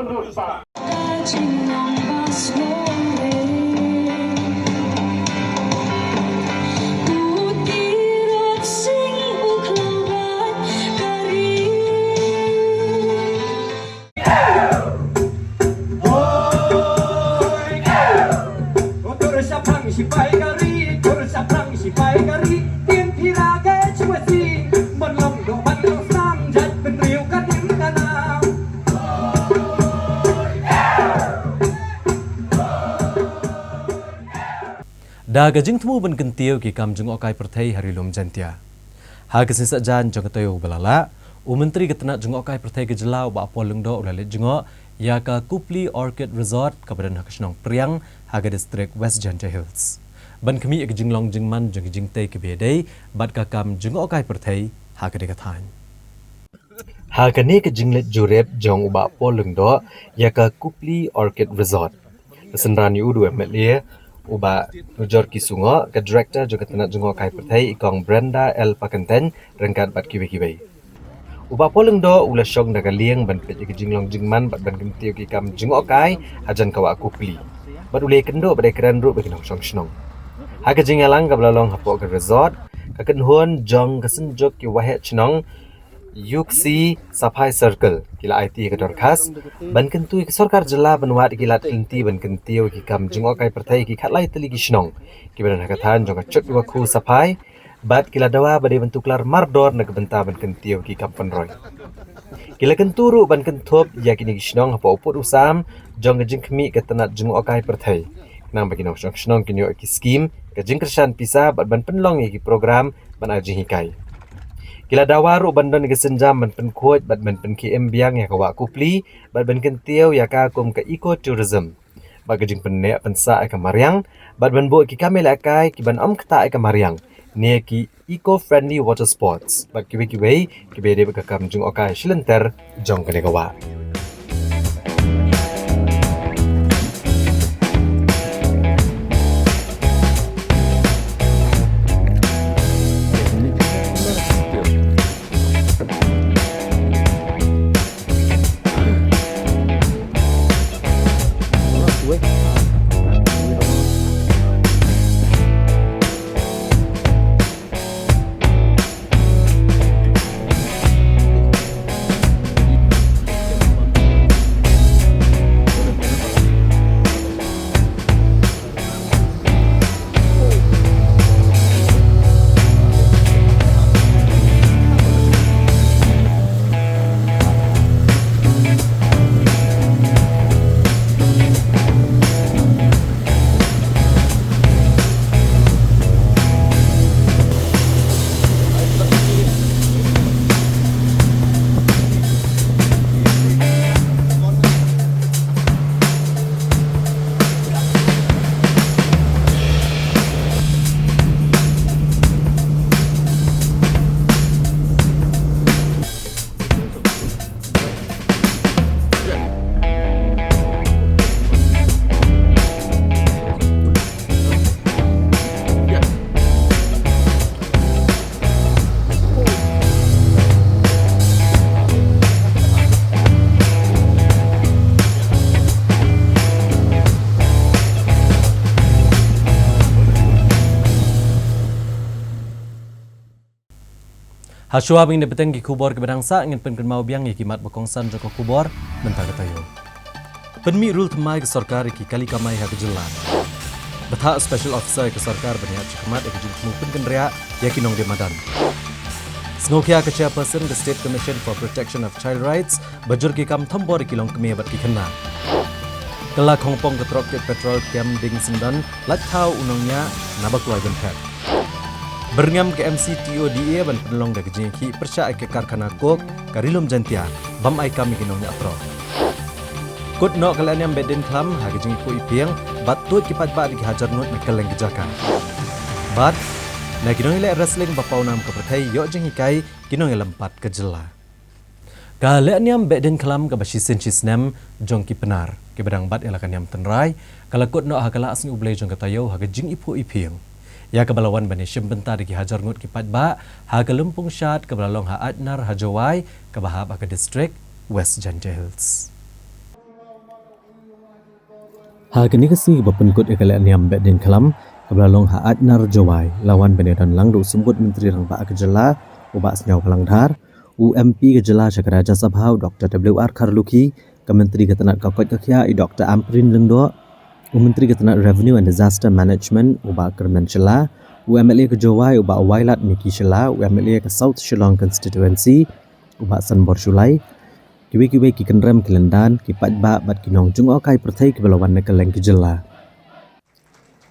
Da ka jingthmu ban kyntiew ki kam jngohkai pyrthei ha Ri Lum Jaintia. Ha ka sngi Saitjaiñ jong ka taïew ba la lah, u Myntri ka tnat jngohkai pyrthei ka jylla u Bah Paul Lyngdoh u la leit jngoh ïa ka Kupli Orchid Resort kaba don ha ka shnong Priang ha ka district West Jaintia Hills, ban khmih ïa ka jinglong jingman jong ka jingtei kaba ïadei bad ka kam jngohkai pyrthei ha katei ka thaiñ. Ha kane ka jingleit jurip jong u Bah Paul Lyngdoh ïa ka Kupli Orchid Resort, la synran ïa u da u M L A u Bah Nujorki Sungoh, ka Director jong ka tnat jngohkai pyrthei i Kong Brenda L Pakyntein, ryngkat bad kiwei kiwei. U Bah Paul Lyngdoh u la shong da ka lieng ban peit ïa ka jinglong jingman bad ban kyntiew ki kam jngohkai hajan ka wah Kupli, bad u la ïakynduh bad ïakren ruh bad ki nongshong shnong. Ha ka jingïalang kaba la long hapoh ka resort, ka kynhun jong ka Synjuk ki Waheh Chnong Yuksi Saphai Circle ki la aiti ïa ka dorkhas ban kyntu ïa ka sorkar jylla ban wad ïa ki lad ki lynti ban kyntiew ïa ki kam jngohkai pyrthei ïa ki khatlai tylli ki shnong kiba don ha ka thaiñ jong ka Chutwakhu Saphai, Bad ki la dawa ba dei ban tuklar mardor na ka bynta ban kyntiew ki kam pynroi. Ki la kyntu ruh ban kynthup ïa kine ki shnong hapoh u pud u sam jong ka jingkhmih ka tnat jngohkai pyrthei, khnang ba ki nongshong shnong kin ïoh ki skim, ka jingkyrshan pisa bad ban pynlong ïa ki program ban ai jinghikai. Ki la dawa ruh ban don ïa ka sienjam ban pynkhuid bad ban pynkhie im biang ïa ka wah kupli bad ban kyntiew ïa ka kum ka eco tourism. Bad ka jingpynneh pynsah ïa ka mariang bad ban buh ki kam ïalehkai kiban ym ktah ïa ka mariang, ne ki eco-friendly water sports bad kiwei kiwei kiba ïadei bad ka kam jngohkai shilynter jong kane ka wah. Hashuwa ba ngin ïa bteng ki khubor kiba dang sah, ngin pynkynmaw biang ïa ki mat ba kongsan jong ka khubor mynta ka taïew. Pynmih rul thymmai ka sorkar ïa ki kali kamai ha ka jylla. Bthah Special Officer ïa ka sorkar ban ïaid shakhmat ïa ka jingthmu pynkynriah ïa ki nongdie madan. Sngewkhia ka Chairperson ka State Commission for Protection of Child Rights ba jur ki kam thombor ïa ki longkmie bad ki khynnah. Kylla khongpong ka trok tied petrol kem dieng syndon, lait thaw u nongñiah na ba kloi ban phet. Byrngem ka M C T O D A ban pynlong da ka jingïakhih pyrshah ïa ka karkhana coke ka Ri Lum Jaiñtia, bam ai kam ïa ki nongñiah trok. Kut noh ka lehniam Behdeiñkhlam ha ka jingïapoh ïaphieng bad tuid ki paidbah da ki hajar ngut na kylleng ki jaka. Bad na ki nongïaleh wrestling ba pawnam ka pyrthei ïoh jinghikai ki nongïalam pat ka jylla. Ka lehniam Behdeiñkhlam kaba shisien shisnem jong ki Pnar kiba dang bat ïa la ka niam tynrai ka la kut noh ha ka Laisngi U Blei jong ka taïew ha ka jingïapoh ïaphieng, ïa kaba la wan ban ïashim bynta da ki hajar ngut ki paidbah ha ka lympung shad kaba la long ha Aitnar ha Jowai kaba hap ha ka district West Jaintia Hills. Ha kane ka sngi ba pynkut ïa ka lehniam Behdeiñkhlam kaba la long ha Aitnar Jowai, la wan ban ïadon lang da u Symbud Myntri Rangbah ka jylla, u Bah Sniawbhalang Dhar, u M P ka jylla sha ka Rajya Sabha, u Doctor W R Kharlukhi, ka Myntri ka tnat ka koit ka khiah, i Doctor Ampareen Lyngdoh, u Myntri ka tnat Revenue and Disaster Management, u Bah Kyrmen Shylla, u M L A ka Jowai, u Bah Wailadmiki Shylla, u M L A ka South Shillong Constituency, u Bah Sanbor Shullai, kiwei kiwei ki kynrem ki lyndan, ki paidbah bad ki nongjngohkai pyrthei kiba la wan na kylleng ki jylla.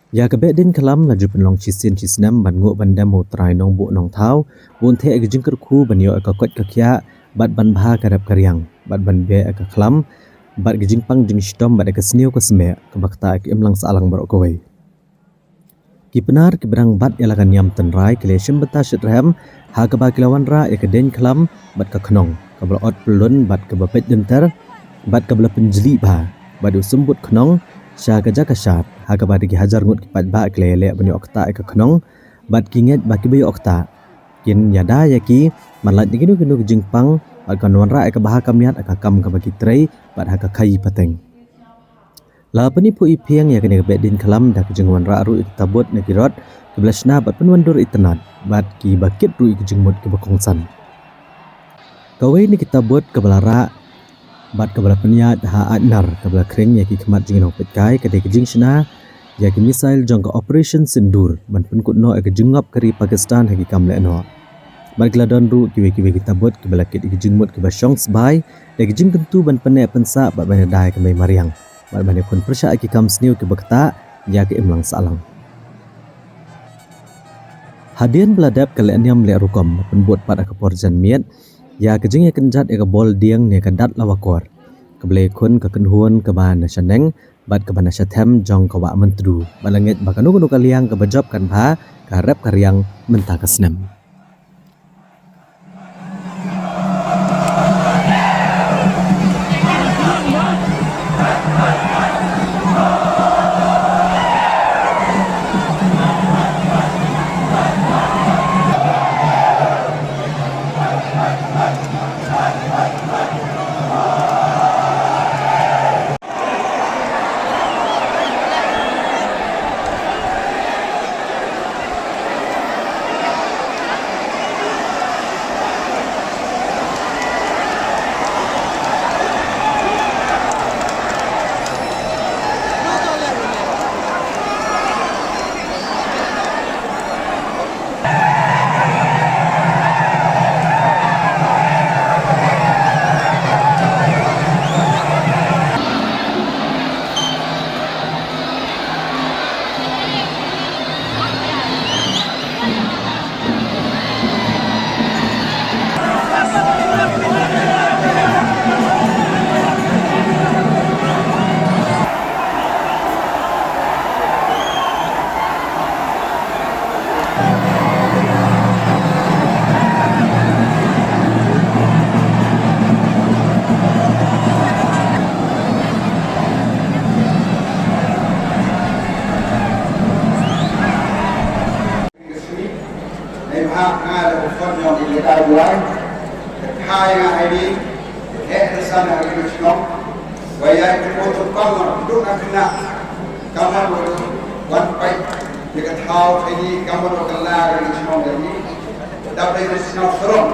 Ïa ka Behdeiñkhlam la ju pynlong shisien shisnem ban nguh ban dem ha u Trai Nongbuh Nongthaw, ban theh ïa ka jingkyrkhu ban ïoh ïa ka koit ka khiah bad ban bha ka rep ka riang bad ban beh ïa ka khlam bad ka jingpang jingshitom bad ïa ka sniew ka smieh kaba ktah ïa ka imlang sahlang baroh kawei. Ki Pnar kiba dang bat ïa la ka niam tynrai ki la ïashim bynta shitrhem ha kaba ki la wanrah ïa ka Deiñkhlam bad ka Khnong kaba la ot pyllun bad kaba peit dynter bad kaba la pynjlih bha bad u Symbud Khnong sha ka jaka shad, ha kaba da ki hajar ngut ki paidbah ki la ïaleh ban ïoh ktah ïa ka khnong bad ki ngeit ba kiba ïoh ktah kin ïada ïa ki ban lait na kino kino ki jingpang bad kan wanrah ïa ka bha ka miat ha ka kam kaba ki trei bad ha ka khaïi pateng. La pynïapoh ïaphieng ïa kane ka Behdeiñkhlam da ka jingwanrah ruh ïa ki tabut na ki rot kiba la shna bad pynwandur itynnad bad kiba kit ruh ïa ki jingmut kiba kongsan. Kawei na ki tabut kaba la rah bad kaba la pynïaid ha Aitnar kaba la khring ïa ki khmat jong ki nongpeitkai ka dei ka jingshna ïa ki missile jong ka Operation Sindoor ban pynkut noh ïa ka jingngop ka ri Pakistan ha ki kam lehnoh. Bad ki la don ruh kiwei kiwei ki tabut kiba la kit ïa ki jingmut kiba shong sbai ïa ki jingkyntu ban pynneh pynsah bad ban ïada ïa ka mei mariang bad ban ïakhun pyrshah ïa ki kam sniew kiba ktah ïa ka imlang sahlang. Hadien ba la dep ka lehniam lehrukom, la pynbud pat ha ka por janmiet ïa ka jingïakynjat ïa ka bol dieng ne ka dat lawakor, kaba la ïakhun ka kynhun kaba na shaneng bad kaba na shathem jong ka Wah Myntdu, bad la ngeit ba kano kano ka liang kaba jop kan bha ka rep ka riang mynta ka snem. Ka sngi, neibhah nga da u khon jong i Lehkai Duwai, ka kha ïa nga ha ini, heh rysan ha kane ka shnong, wa ïa ka kynmaw tyrpang nga, duh nga khynnah, ka mon wa wan pait ïa ka thaw ha ini, ka mon wa kylla ka kane ka shnong ïa ngi, dap dei ka shnong sarong,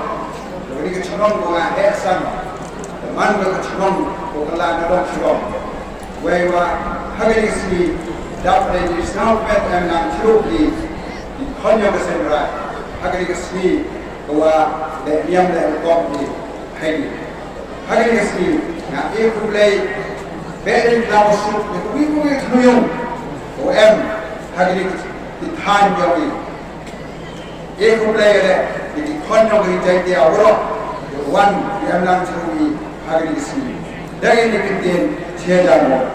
kane ka shnong wa nga heh rysan, ka mon wa ka shnong wa kylla na dong shnong. Wei wa ha kane ka sngi dap dei ki sngewbha em nang shuh ki, ki khon jong ka Seiñ Raij ha kane ka sngi ka wa leh niam leh rukom ki ha kane. Ha kane ka sngi nga ai khublei beh dei la wa suk ki wi wi ki nuyung ka wa em ha kane ki thain jong ki. Ïa khublei ïa leh ïa ki khon jong ka ri Jaiñtia waroh, ïa wan ïa emlang jong ngi ha kane ka sngi. Dang ïa ki ktien, cheer down.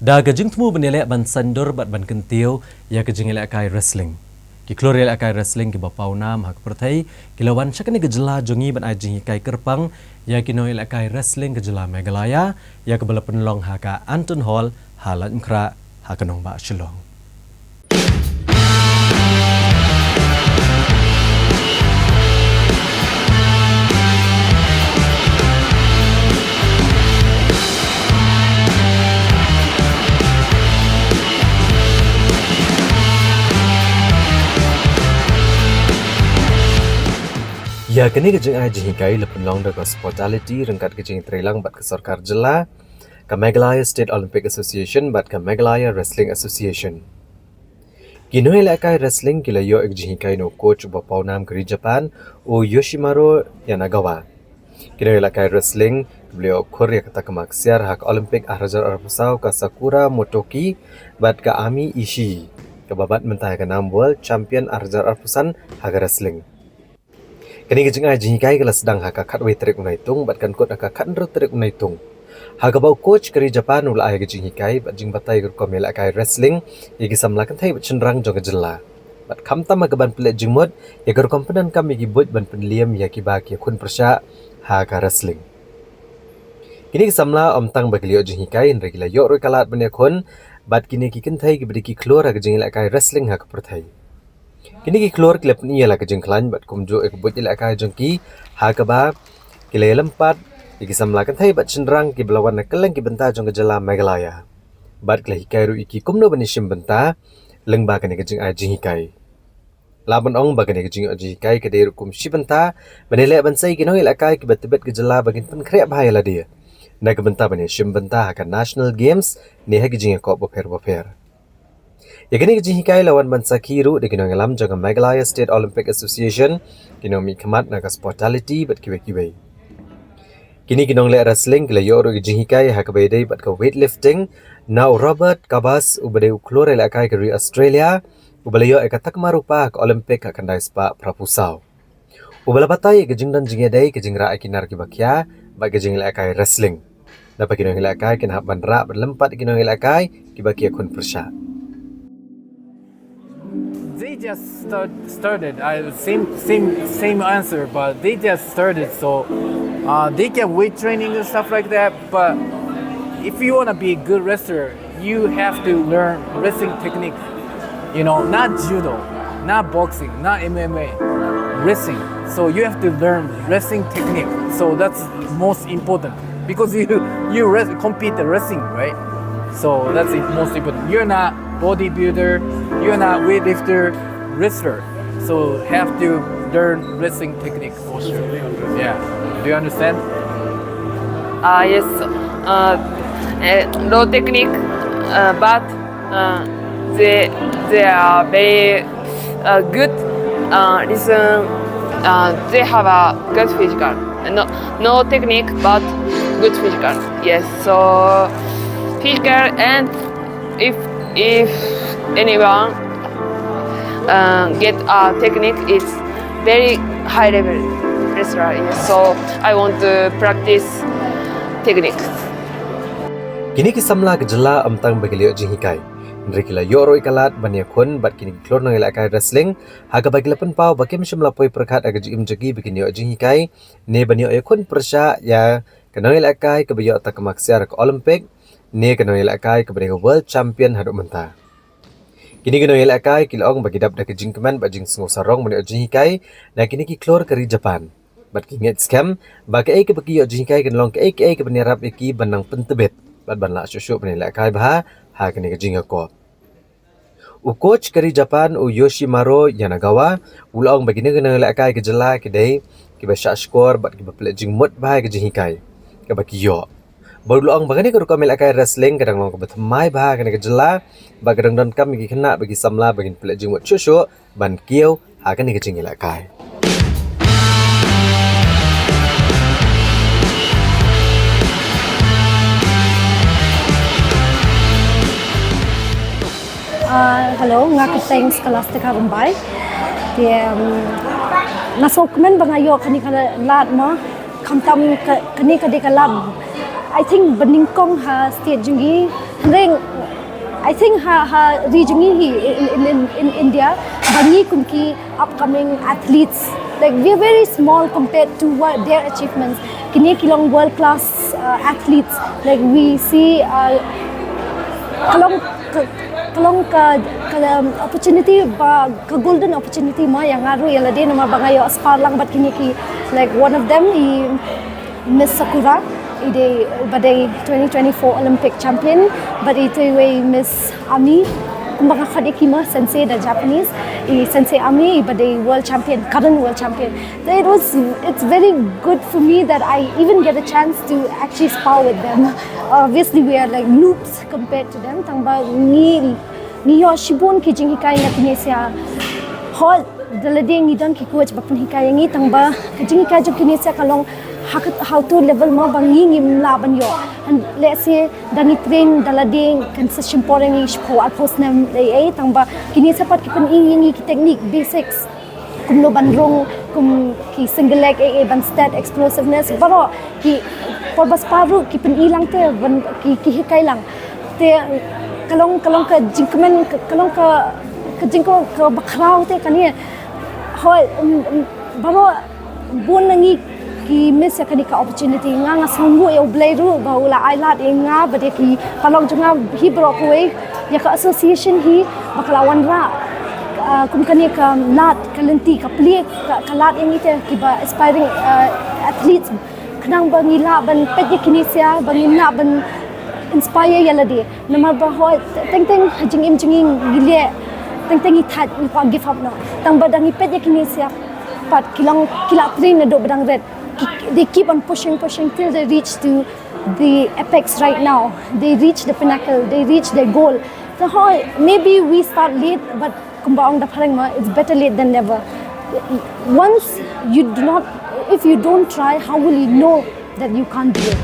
Da ka jingthmu ban ïaleh ban saiñdur bad ban kyntiew ïa ka jingïalehkai wrestling. Ki khlur ïalehkai wrestling kiba pawnam ha ka pyrthei ki la wan sha kane ka jylla jong ngi ban ai jinghikai kyrpang ïa ki nongïalehkai wrestling ka jylla Meghalaya, ïa kaba la pynlong ha ka Anton Hall ha Laitumkhrah, ha ka nongbah Shillong. Ïa kane ka jingai jinghikai la pynlong da ka Sportality ryngkat ka jingtreilang bad ka sorkar jylla, ka Meghalaya State Olympic Association bad ka Meghalaya Wrestling Association. Ki nongïalehkai wrestling ki la ïoh ïa ka jinghikai na u coach uba pawnam ka ri Japan, u Yoshimaru Yanagawa. Ki nongïalehkai wrestling kiba la ïoh khur ïa ka takma ksiar ha ka Olympic ar hajar arphew saw, ka Sakura Motoki bad ka Ami Ishii, kaba bat mynta ïa ka nam World Champion ar hajar arphew san ha ka wrestling. Kane ka jingai jinghikai ka la sdang ha ka khatwei tarik u Naitung bad kan kut ha ka khathynriew tarik u Naitung, ha kaba u coach ka ri Japan u la ai ïa ka jinghikai bad jingbatai ïa ka rukom ïalehkai wrestling ïa ki samla kynthei bad shynrang jong ka jylla, bad khamtam ha kaban pynleit jingmut ïa ka rukom pyndonkam ïa ki buit ban pynliem ïa kiba ki khun pyrshah ha ka wrestling. Kine ki samla ym tang ba ki la ïoh jinghikai hynrei ki la ïoh ruh ïa ka lad ban ïakhun bad kine ki kynthei kiba dei ki khlur ha ka jingïalehkai wrestling ha ka pyrthei. Kine ki khlur ki la pyni ïa la ka jingkhlaiñ bad kumjuh ïa ka buit ïalehkai jong ki, ha kaba ki la ïalympat ïa ki samla kynthei bad shynrang kiba la wan na kylleng ki bynta jong ka jylla Meghalaya, bad ki la hikai ruh ïa ki kumno ban ïashim bynta lyngba kane ka jingai jinghikai. Lah ban ong ba kane ka jingïoh jinghikai ka dei ruh kum shi bynta ban ïaleh ban sei ïa ki nongïalehkai kiba tbit ka jylla ba kin pynkhreh bha ïa lade na ka bynta ban ïashim bynta ha ka National Games ne ha ki jingïakop bapher bapher. Ïa kane ka jinghikai la wan ban sakhi ruh da ki nongïalam jong ka Meghalaya State Olympic Association, ki nongmihkhmat na ka Sportality bad kiwei kiwei. Kine ki nongleh wrestling ki la ïoh ruh ïa ka jinghikai ha kaba ïadei bad ka weightlifting na u Robert Kabas uba dei u khlur ïalehkai ka ri Australia, uba la ïoh ïa ka takma rupa ha ka Olympic ha ka khyndai spah phraphew saw. Uba la batai ïa ka jingdon jingïadei, ka jingrah ïa ki nar kiba khia bad ka jingïalehkai wrestling. Naba ki nongïalehkai kin hap ban rah bad lympat ïa ki nongïalehkai kiba ki khun pyrshah. They just start, started. I same same same answer, but they just started, so uh, they can weight training and stuff like that. But if you wanna be a good wrestler, you have to learn wrestling technique. You know, not judo, not boxing, not M M A, wrestling. So you have to learn wrestling technique. So that's most important because you you rest, compete the wrestling, right? So that's the most important. You're not bodybuilder, you're not weightlifter, wrestler. So have to learn wrestling technique for sure. Yeah. Do you understand? Uh, yes. Uh, uh, low technique, uh, but uh, they they are very uh, good. Uh, listen, uh, they have a good physical. No, no technique, but good physical. Yes. So physical, and if if anyone uh, get a technique, it's very high level wrestler. Yes. So I want to practice technique. Kine ki samla ka jylla ym tang ba ki la ïoh jinghikai, hynrei ki la ïoh ruh ïa ka lad ban ïakhun bad kine ki khlur nongïalehkai wrestling, ha kaba ki la pynpaw ba kim shym la poi pyrkhat ha ka jingim jong ki ba kin ïoh jinghikai ne ban ïoh ïakhun pyrshah ïa ka nongïalehkai kaba ïoh takma ksiar ha ka Olympic ne ka nongïalehkai kaba dei ka world champion haduh mynta. Kine ki nongïalehkai ki la ong ba ki dap da ka jingkmen bad jingsngewsarong ban ïoh jinghikai na kine ki khlur ka ri Japan. Bad ki ngeit skhem ba kaei kaba ki ïoh jinghikai kan long kaei kaei kaban ïarap ïa ki ban nang pyntbit bad ban lah shuh shuh ban ïalehkai bha ha kane ka jingïakop. U coach ka ri Japan, u Yoshimaru Yanagawa, u la ong ba kine ki nongïalehkai ka jylla ki dei kiba shahshkor bad kiba pynleit jingmut bha ïa ka jinghikai kaba ki ïoh. Bad u la ong ba kane ka rukom ïalehkai wrestling ka dang long kaba thymmai bha ha kane ka jylla, bad ka dang donkam ïa ki khynnah bad ki samla ba kin pynleit jingmut shuh shuh ban kiew ha kane ka jingïalehkai. Uh, hello, nga Kyrteng Scholastica Rymbai. Te, um, nga sngewkmen ba nga ïoh kane ka lad mo. Khamtam ka, kane ka dei ka lad, I think, ba nyngkong ha state jong ngi. Hynrei I think ha ha ri jong ngi hi in, in, in, in India, ba ngi kum ki upcoming athletes, like, we're very small compared to what their achievements. Kine ki long world class uh, athletes. Like, we see uh, ka long ka, ka long ka, ka um, opportunity ba ka golden opportunity ma ïa nga ruh ïa lade namar ba nga ïoh spar lang bad kine ki, like, one of them i Miss Sakura, i dei ba dei twenty twenty-four Olympic champion, bad ito iwei Miss Ami, kumba nga khot ïa ki ma sensei da Japanese, i Sensei Ami i ba dei world champion, current world champion. So it was, it's very good for me that I even get a chance to actually spar with them. Obviously we are like noobs compared to them, tang ba ngi ngi ïoh shibun ki jinghikai na kine sia. Hoi, da lade ngi don ki coach ba pynhikai ïa ngi, tang ba ka jinghikai jong kine sia ka long ha ka, ha uto level ma ba ngi ngim lah ban ïoh. And let's say da ngi train da lade kan sa shim por ïa ngi shiphew arphew snem ei ei, tang ba kine sia pat ki pyni ïa ngi ki technique basics. Kumno ban rung, kum ki single leg ei ei, ban stat, explosiveness, baroh ki por ba spar ruh ki pyni lang te, ban ki, ki hikai lang. Te ka long, ka long ka jingkmen, ka long ka, ka jingkmen kaba khraw te kane. Hoi, um, um, baroh bun na ngi ki miss ïa kane ka opportunity. Nga nga sngewnguh ïa U Blei ruh ba u la ai lad ïa nga bad ïa ki paralok jong nga hi baroh kawei, ïa ka association hi ba ka la wanrah uh, kum kane ka lad, ka lynti, ka plie, ka, ka lad ïa ngi te kiba aspiring uh, athletes. Khnang ba ngi lah ban peit ïa kine sia, ba ngin lah ban inspire ïa lade. Namar ba hoi, teng teng ha jingim jong ngi ngi leh, teng teng ngi thait, ngi kwah give up noh. Tang ba da ngi peit ïa kine sia pat ki long, ki la train naduh ba dang rit. Ki, they keep on pushing, pushing till they reach to the apex right now. They reach the pinnacle, they reach their goal. So hoi, maybe we start late, but kumba ong da phareng ma, it's better late than never. Once you do not, if you don't try, how will you know that you can't do it?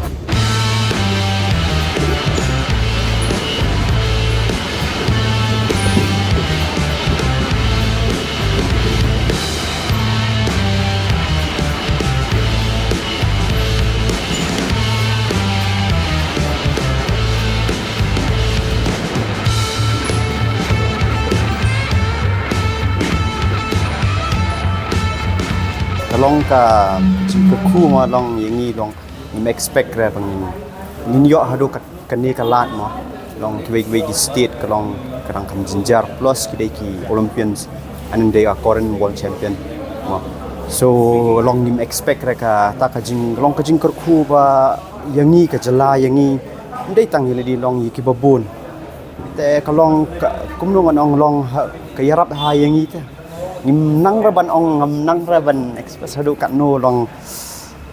Ka long ka jingkyrkhu ma long ïa ngi long ngim expect re ba ngin, ngin ïoh haduh ka, kane ka lad ma. Long kiwei kiwei ki state ka long ka dang kham jynjar plus ki dei ki Olympians and dei a current world champion ma. So long ngim expect re kata ka jing, long ka jingkyrkhu ba ïa ngi ka jylla ïa ngi. Ym dei tang ïa lade, long ïa kiba bun. Te ka long ka, kumno ngan ong, long ha, ka ïarap ha ïa ngi te. Ngim nang re ban ong, ngim nang re ban express haduh katno, long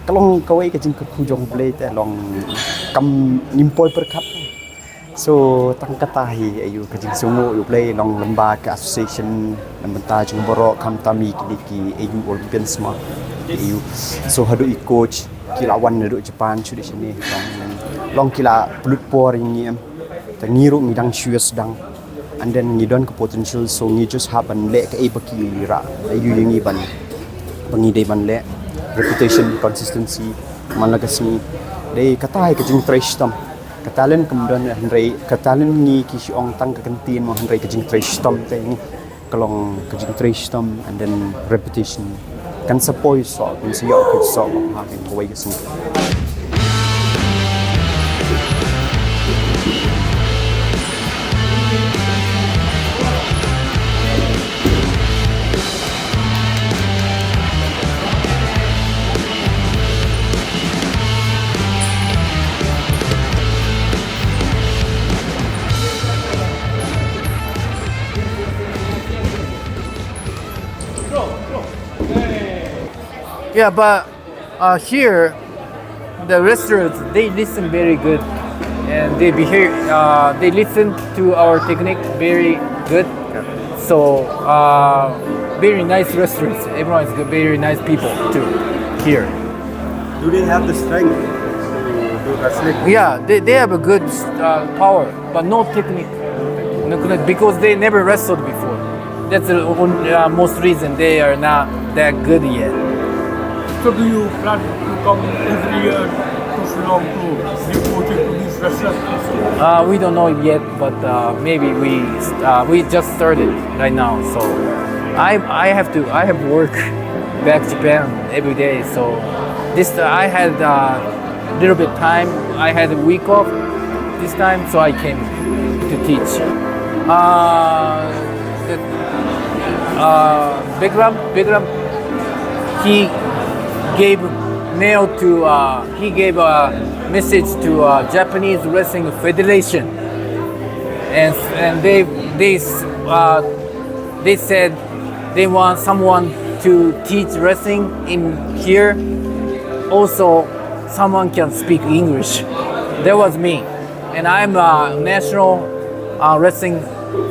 ka long kawei ka jingkyrkhu jong U Blei te, long kam ngim poi pyrkhat. So tang kata hi, aïu, ka jingsngewnguh ïa U Blei, long lyngba ka association, na bynta jong baroh, khamtam ïa kine ki, aïu, Olympians ma, aïu. So haduh i coach ki la wan naduh Japan shuh dei shane, long, long ki la pynlut por ïa ngi em. Te ngi ruh ngi dang shu ïa sdang. And then ngi don ka potential, so ngi just hap ban leh kaei ba ki rah aïu ïa ngi ban, ba ngi dei ban leh. Repetition, consistency, man la ka sngi. Dei kata hi ka jingtrei shitom. Ka talent kam don hynrei, ka talent ngi ki shu ong tang ka kyntien mo, hynrei ka jingtrei shitom te ngi. Ka long ka jingtrei shitom and then repetition. Kan sa poi soh, kan sa ïoh kit soh ha kawei ka sngi. Yeah, but uh, here, the wrestlers, they listen very good, and they behave. Uh, they listen to our technique very good. So uh, very nice wrestlers. Everyone is good, very nice people too here. Do they have the strength to do wrestling? Yeah, they, they have a good uh, power, but no technique. No technique. Because they never wrestled before. That's the on- uh, most reason they are not that good yet. So do you plan to come every year to Shillong to give coaching to these Uh, we don't know yet, but uh, maybe we uh, we just started right now. So I I have to I have work back Japan every day. So this uh, I had a little bit time. I had a week off this time, so I came to teach. Uh, the, uh, Bikram Bikram he gave mail to uh, he gave a message to uh, Japanese Wrestling Federation, and and they they uh, they said they want someone to teach wrestling in here. Also, someone can speak English. That was me, and I'm a national uh, wrestling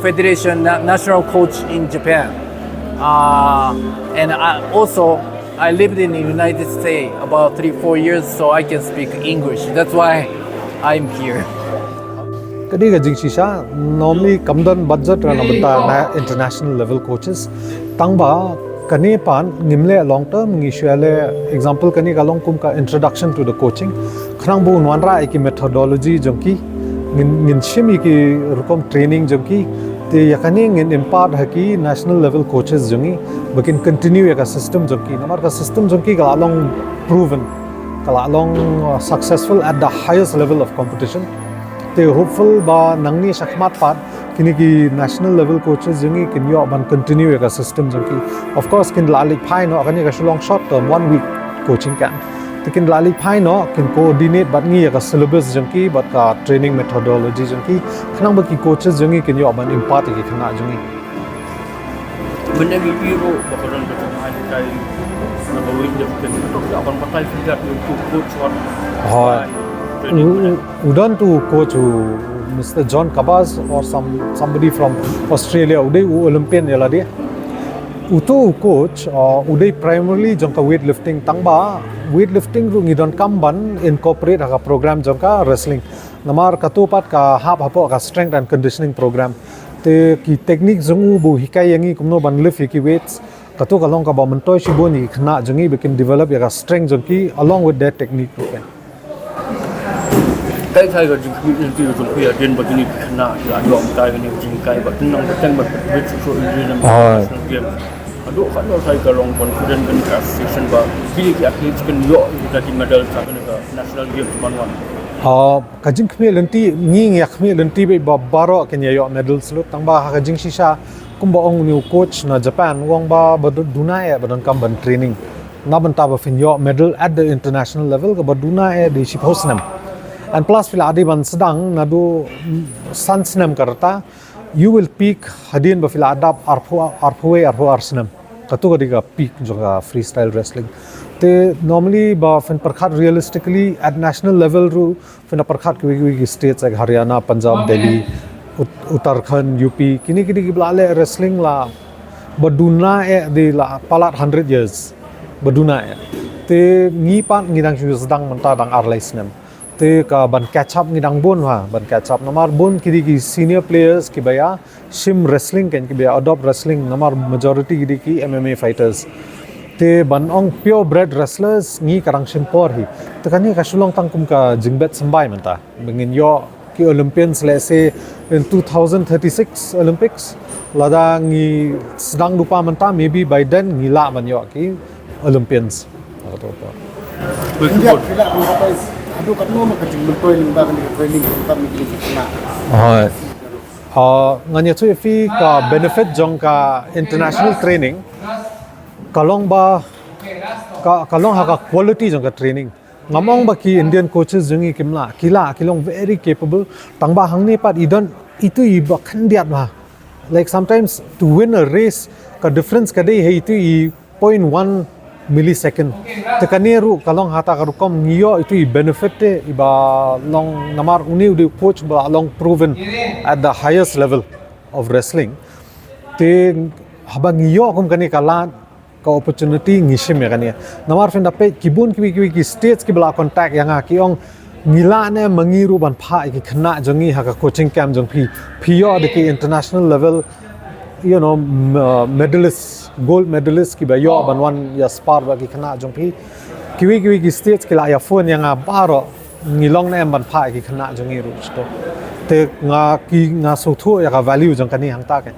federation na- national coach in Japan. Uh, and I, also, I lived in the United States about three, four years, so I can speak English. That's why I'm here. Ka dei ka jingshisha, normally kam don budget na bynta na international level coaches. Tang ba kane pat ngim leh long term, ngi shu leh, example kane ka long kum ka introduction to the coaching. Khnang ba un wanrah ïa ki methodology jong ki, ngin ngin shim ïa ki rukom training jong ki. Te ïa kane ngin impart ha ki national level coaches jong ngi ba kin continue ïa ka system jong ki. Namar ka system jong ki ka la long proven, ka la long uh, successful at the highest level of competition. Te hopeful ba nangne shakhmat pat kine ki national level coaches jong ngi kin ïoh ban continue ïa ka system jong ki. Of course kin la leit phai noh, kane ka shu long short term, one week coaching camp. Te kin la leit phai noh, kin coordinate bad ngi ïa ka syllabus jong ki bad ka training methodology jong ki. Khnang ba ki coaches jong ngi kin ïoh ban impart ïa ki khynnah jong ngi. Mynne ngi ïohi ruh ba ka don ka jinghai kai na ka weightlifting. Ka dei ka ban batai phi ïa u coach wan. Hooid. Training. U, u don tu u coach u Mister John Kabas or some somebody from Australia, u dei u Olympian ïa lade. Uto u coach uh, u dei primarily jong ka weightlifting, tang ba weightlifting ruh ngi donkam ban incorporate ha ka program jong ka wrestling. Namar kato pat ka hap hapoh ka strength and conditioning program. Te ki technique jong u ba u hikai ïa ngi kumno ban lift ïa ki weights, kato ka long kaba myntoi shibun ïa ki khynnah jong ngi ba kin develop ïa ka strength jong ki along with their technique ruh. Kaei kaei ka jingkhmih lynti ka jong phi hadien ba kine ki khynnah ki la ïoh mynta kane ka jinghikai ba kin nang bteng ban participate shuh shuh ïa kane ka Hooid. National Games. Haduh katno kaei ka long confident kane ka association ba kine ki athletes kin ïoh ïa kita ki medal sha kane ka National Games ban wan. Uh, ka jingkhmih lynti, ngi ngi ïa khmih lynti ba baroh kin ïa ïoh medals lut, tang ba ha ka jingshisha kumba ong une u coach na Japan, u ong ba ba duna eh ba donkam ban training na bynta ba phin ïoh medal at the international level, kaba duna eh dei shiphew snem. And plus phi la dei ban sdang naduh san snem ka rta, you will peak hadien ba phi la dap arphew, arphew wei, arphew ar snem. Kato ka dei ka peak jong ka freestyle wrestling. Te normally ba phin pyrkhat realistically at national level ruh phin da pyrkhat kiwei kiwei ki states like Haryana, Punjab, Delhi, Ut- Uttarakhand, U P, kine kine kiba la leh wrestling la ba duna eh dei la palat hundred years. Ba duna eh. Te ngi pat ngi dang shu sdang mynta dang ar lai snem. Te ka ban catch up ngi dang bun ha, ban catch up. Namar bun ki dei ki senior players kiba ïa shim wrestling, kan kiba ïa adopt wrestling, namar majority ki dei ki M M A fighters. Te ban ong purebred wrestlers ngi ka dang shim por hi. Te kane ka shu long tang kum ka jingbet symbai mynta. Ba ngin ïoh ki Olympians, let's say in two thousand thirty-six Olympics, lada ngi sdang lypa mynta, maybe by then ngi lah ban ïoh ki Olympians. Ka to por. Wei India keyboard. phi lah ban batai haduh katno ma ka jingmyntoi lyngba kane ka training khamtam ïa kine ki khynnah. Hooid. Uh, ngan ïathuh ïa phi ka benefit jong ka international training ka long ba ka, ka long ha ka quality jong ka training. Ngam ong ba ki Indian coaches jong ngi kim lah, ki lah, ki long very capable. Tang ba hangne pat i don itu i ba khyndiat ba. Like sometimes to win a race ka difference ka dei ha itu i point one millisecond. Te kane ruh ka long ha ta ka rukom ngi ïoh itu i benefit te i ba long namar une u dei u coach ba long proven at the highest level of wrestling. Te haba ngi ïoh kum kane ka lad ka opportunity ngi shim ïa kane. Namar phin da peit ki bun kiwei kiwei ki states kiba la contact ïa nga ki ong ngi lah ne ma ngi ruh ban phah ïa ki khynnah jong ngi ha ka coaching camp jong phi. Phi ïoh da ki international level, you know, m- uh, medalist, gold medalist kiba ïoh ban wan ïa spar bad ki khynnah jong phi. Kiwei kiwei ki states ki la ïa phone ïa nga baroh. Ngi long ne em ban phah ïa ki khynnah jong ngi ruh shto. Te nga ki nga sngewthuh ïa ka value jong kane hangta ka.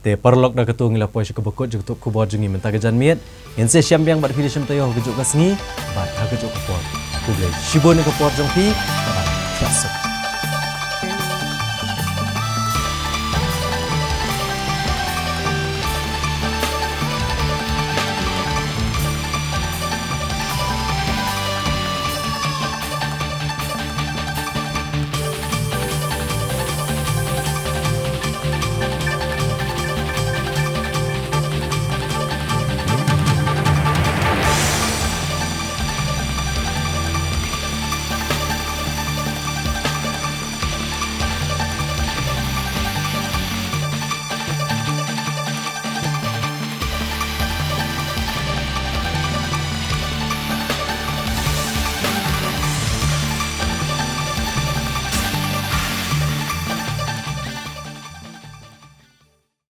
Te paralok, da katu ngi la poi sha kaba kut jong ka tuh khubor jong ngi mynta ka janmiet. Ngin sa ïashem biang bad phi da shim taïew ha kajuh ka sngi bad ha kajuh ka por. Khublei shibun ïa ka por jong phi. Bye bye. Kyrpad.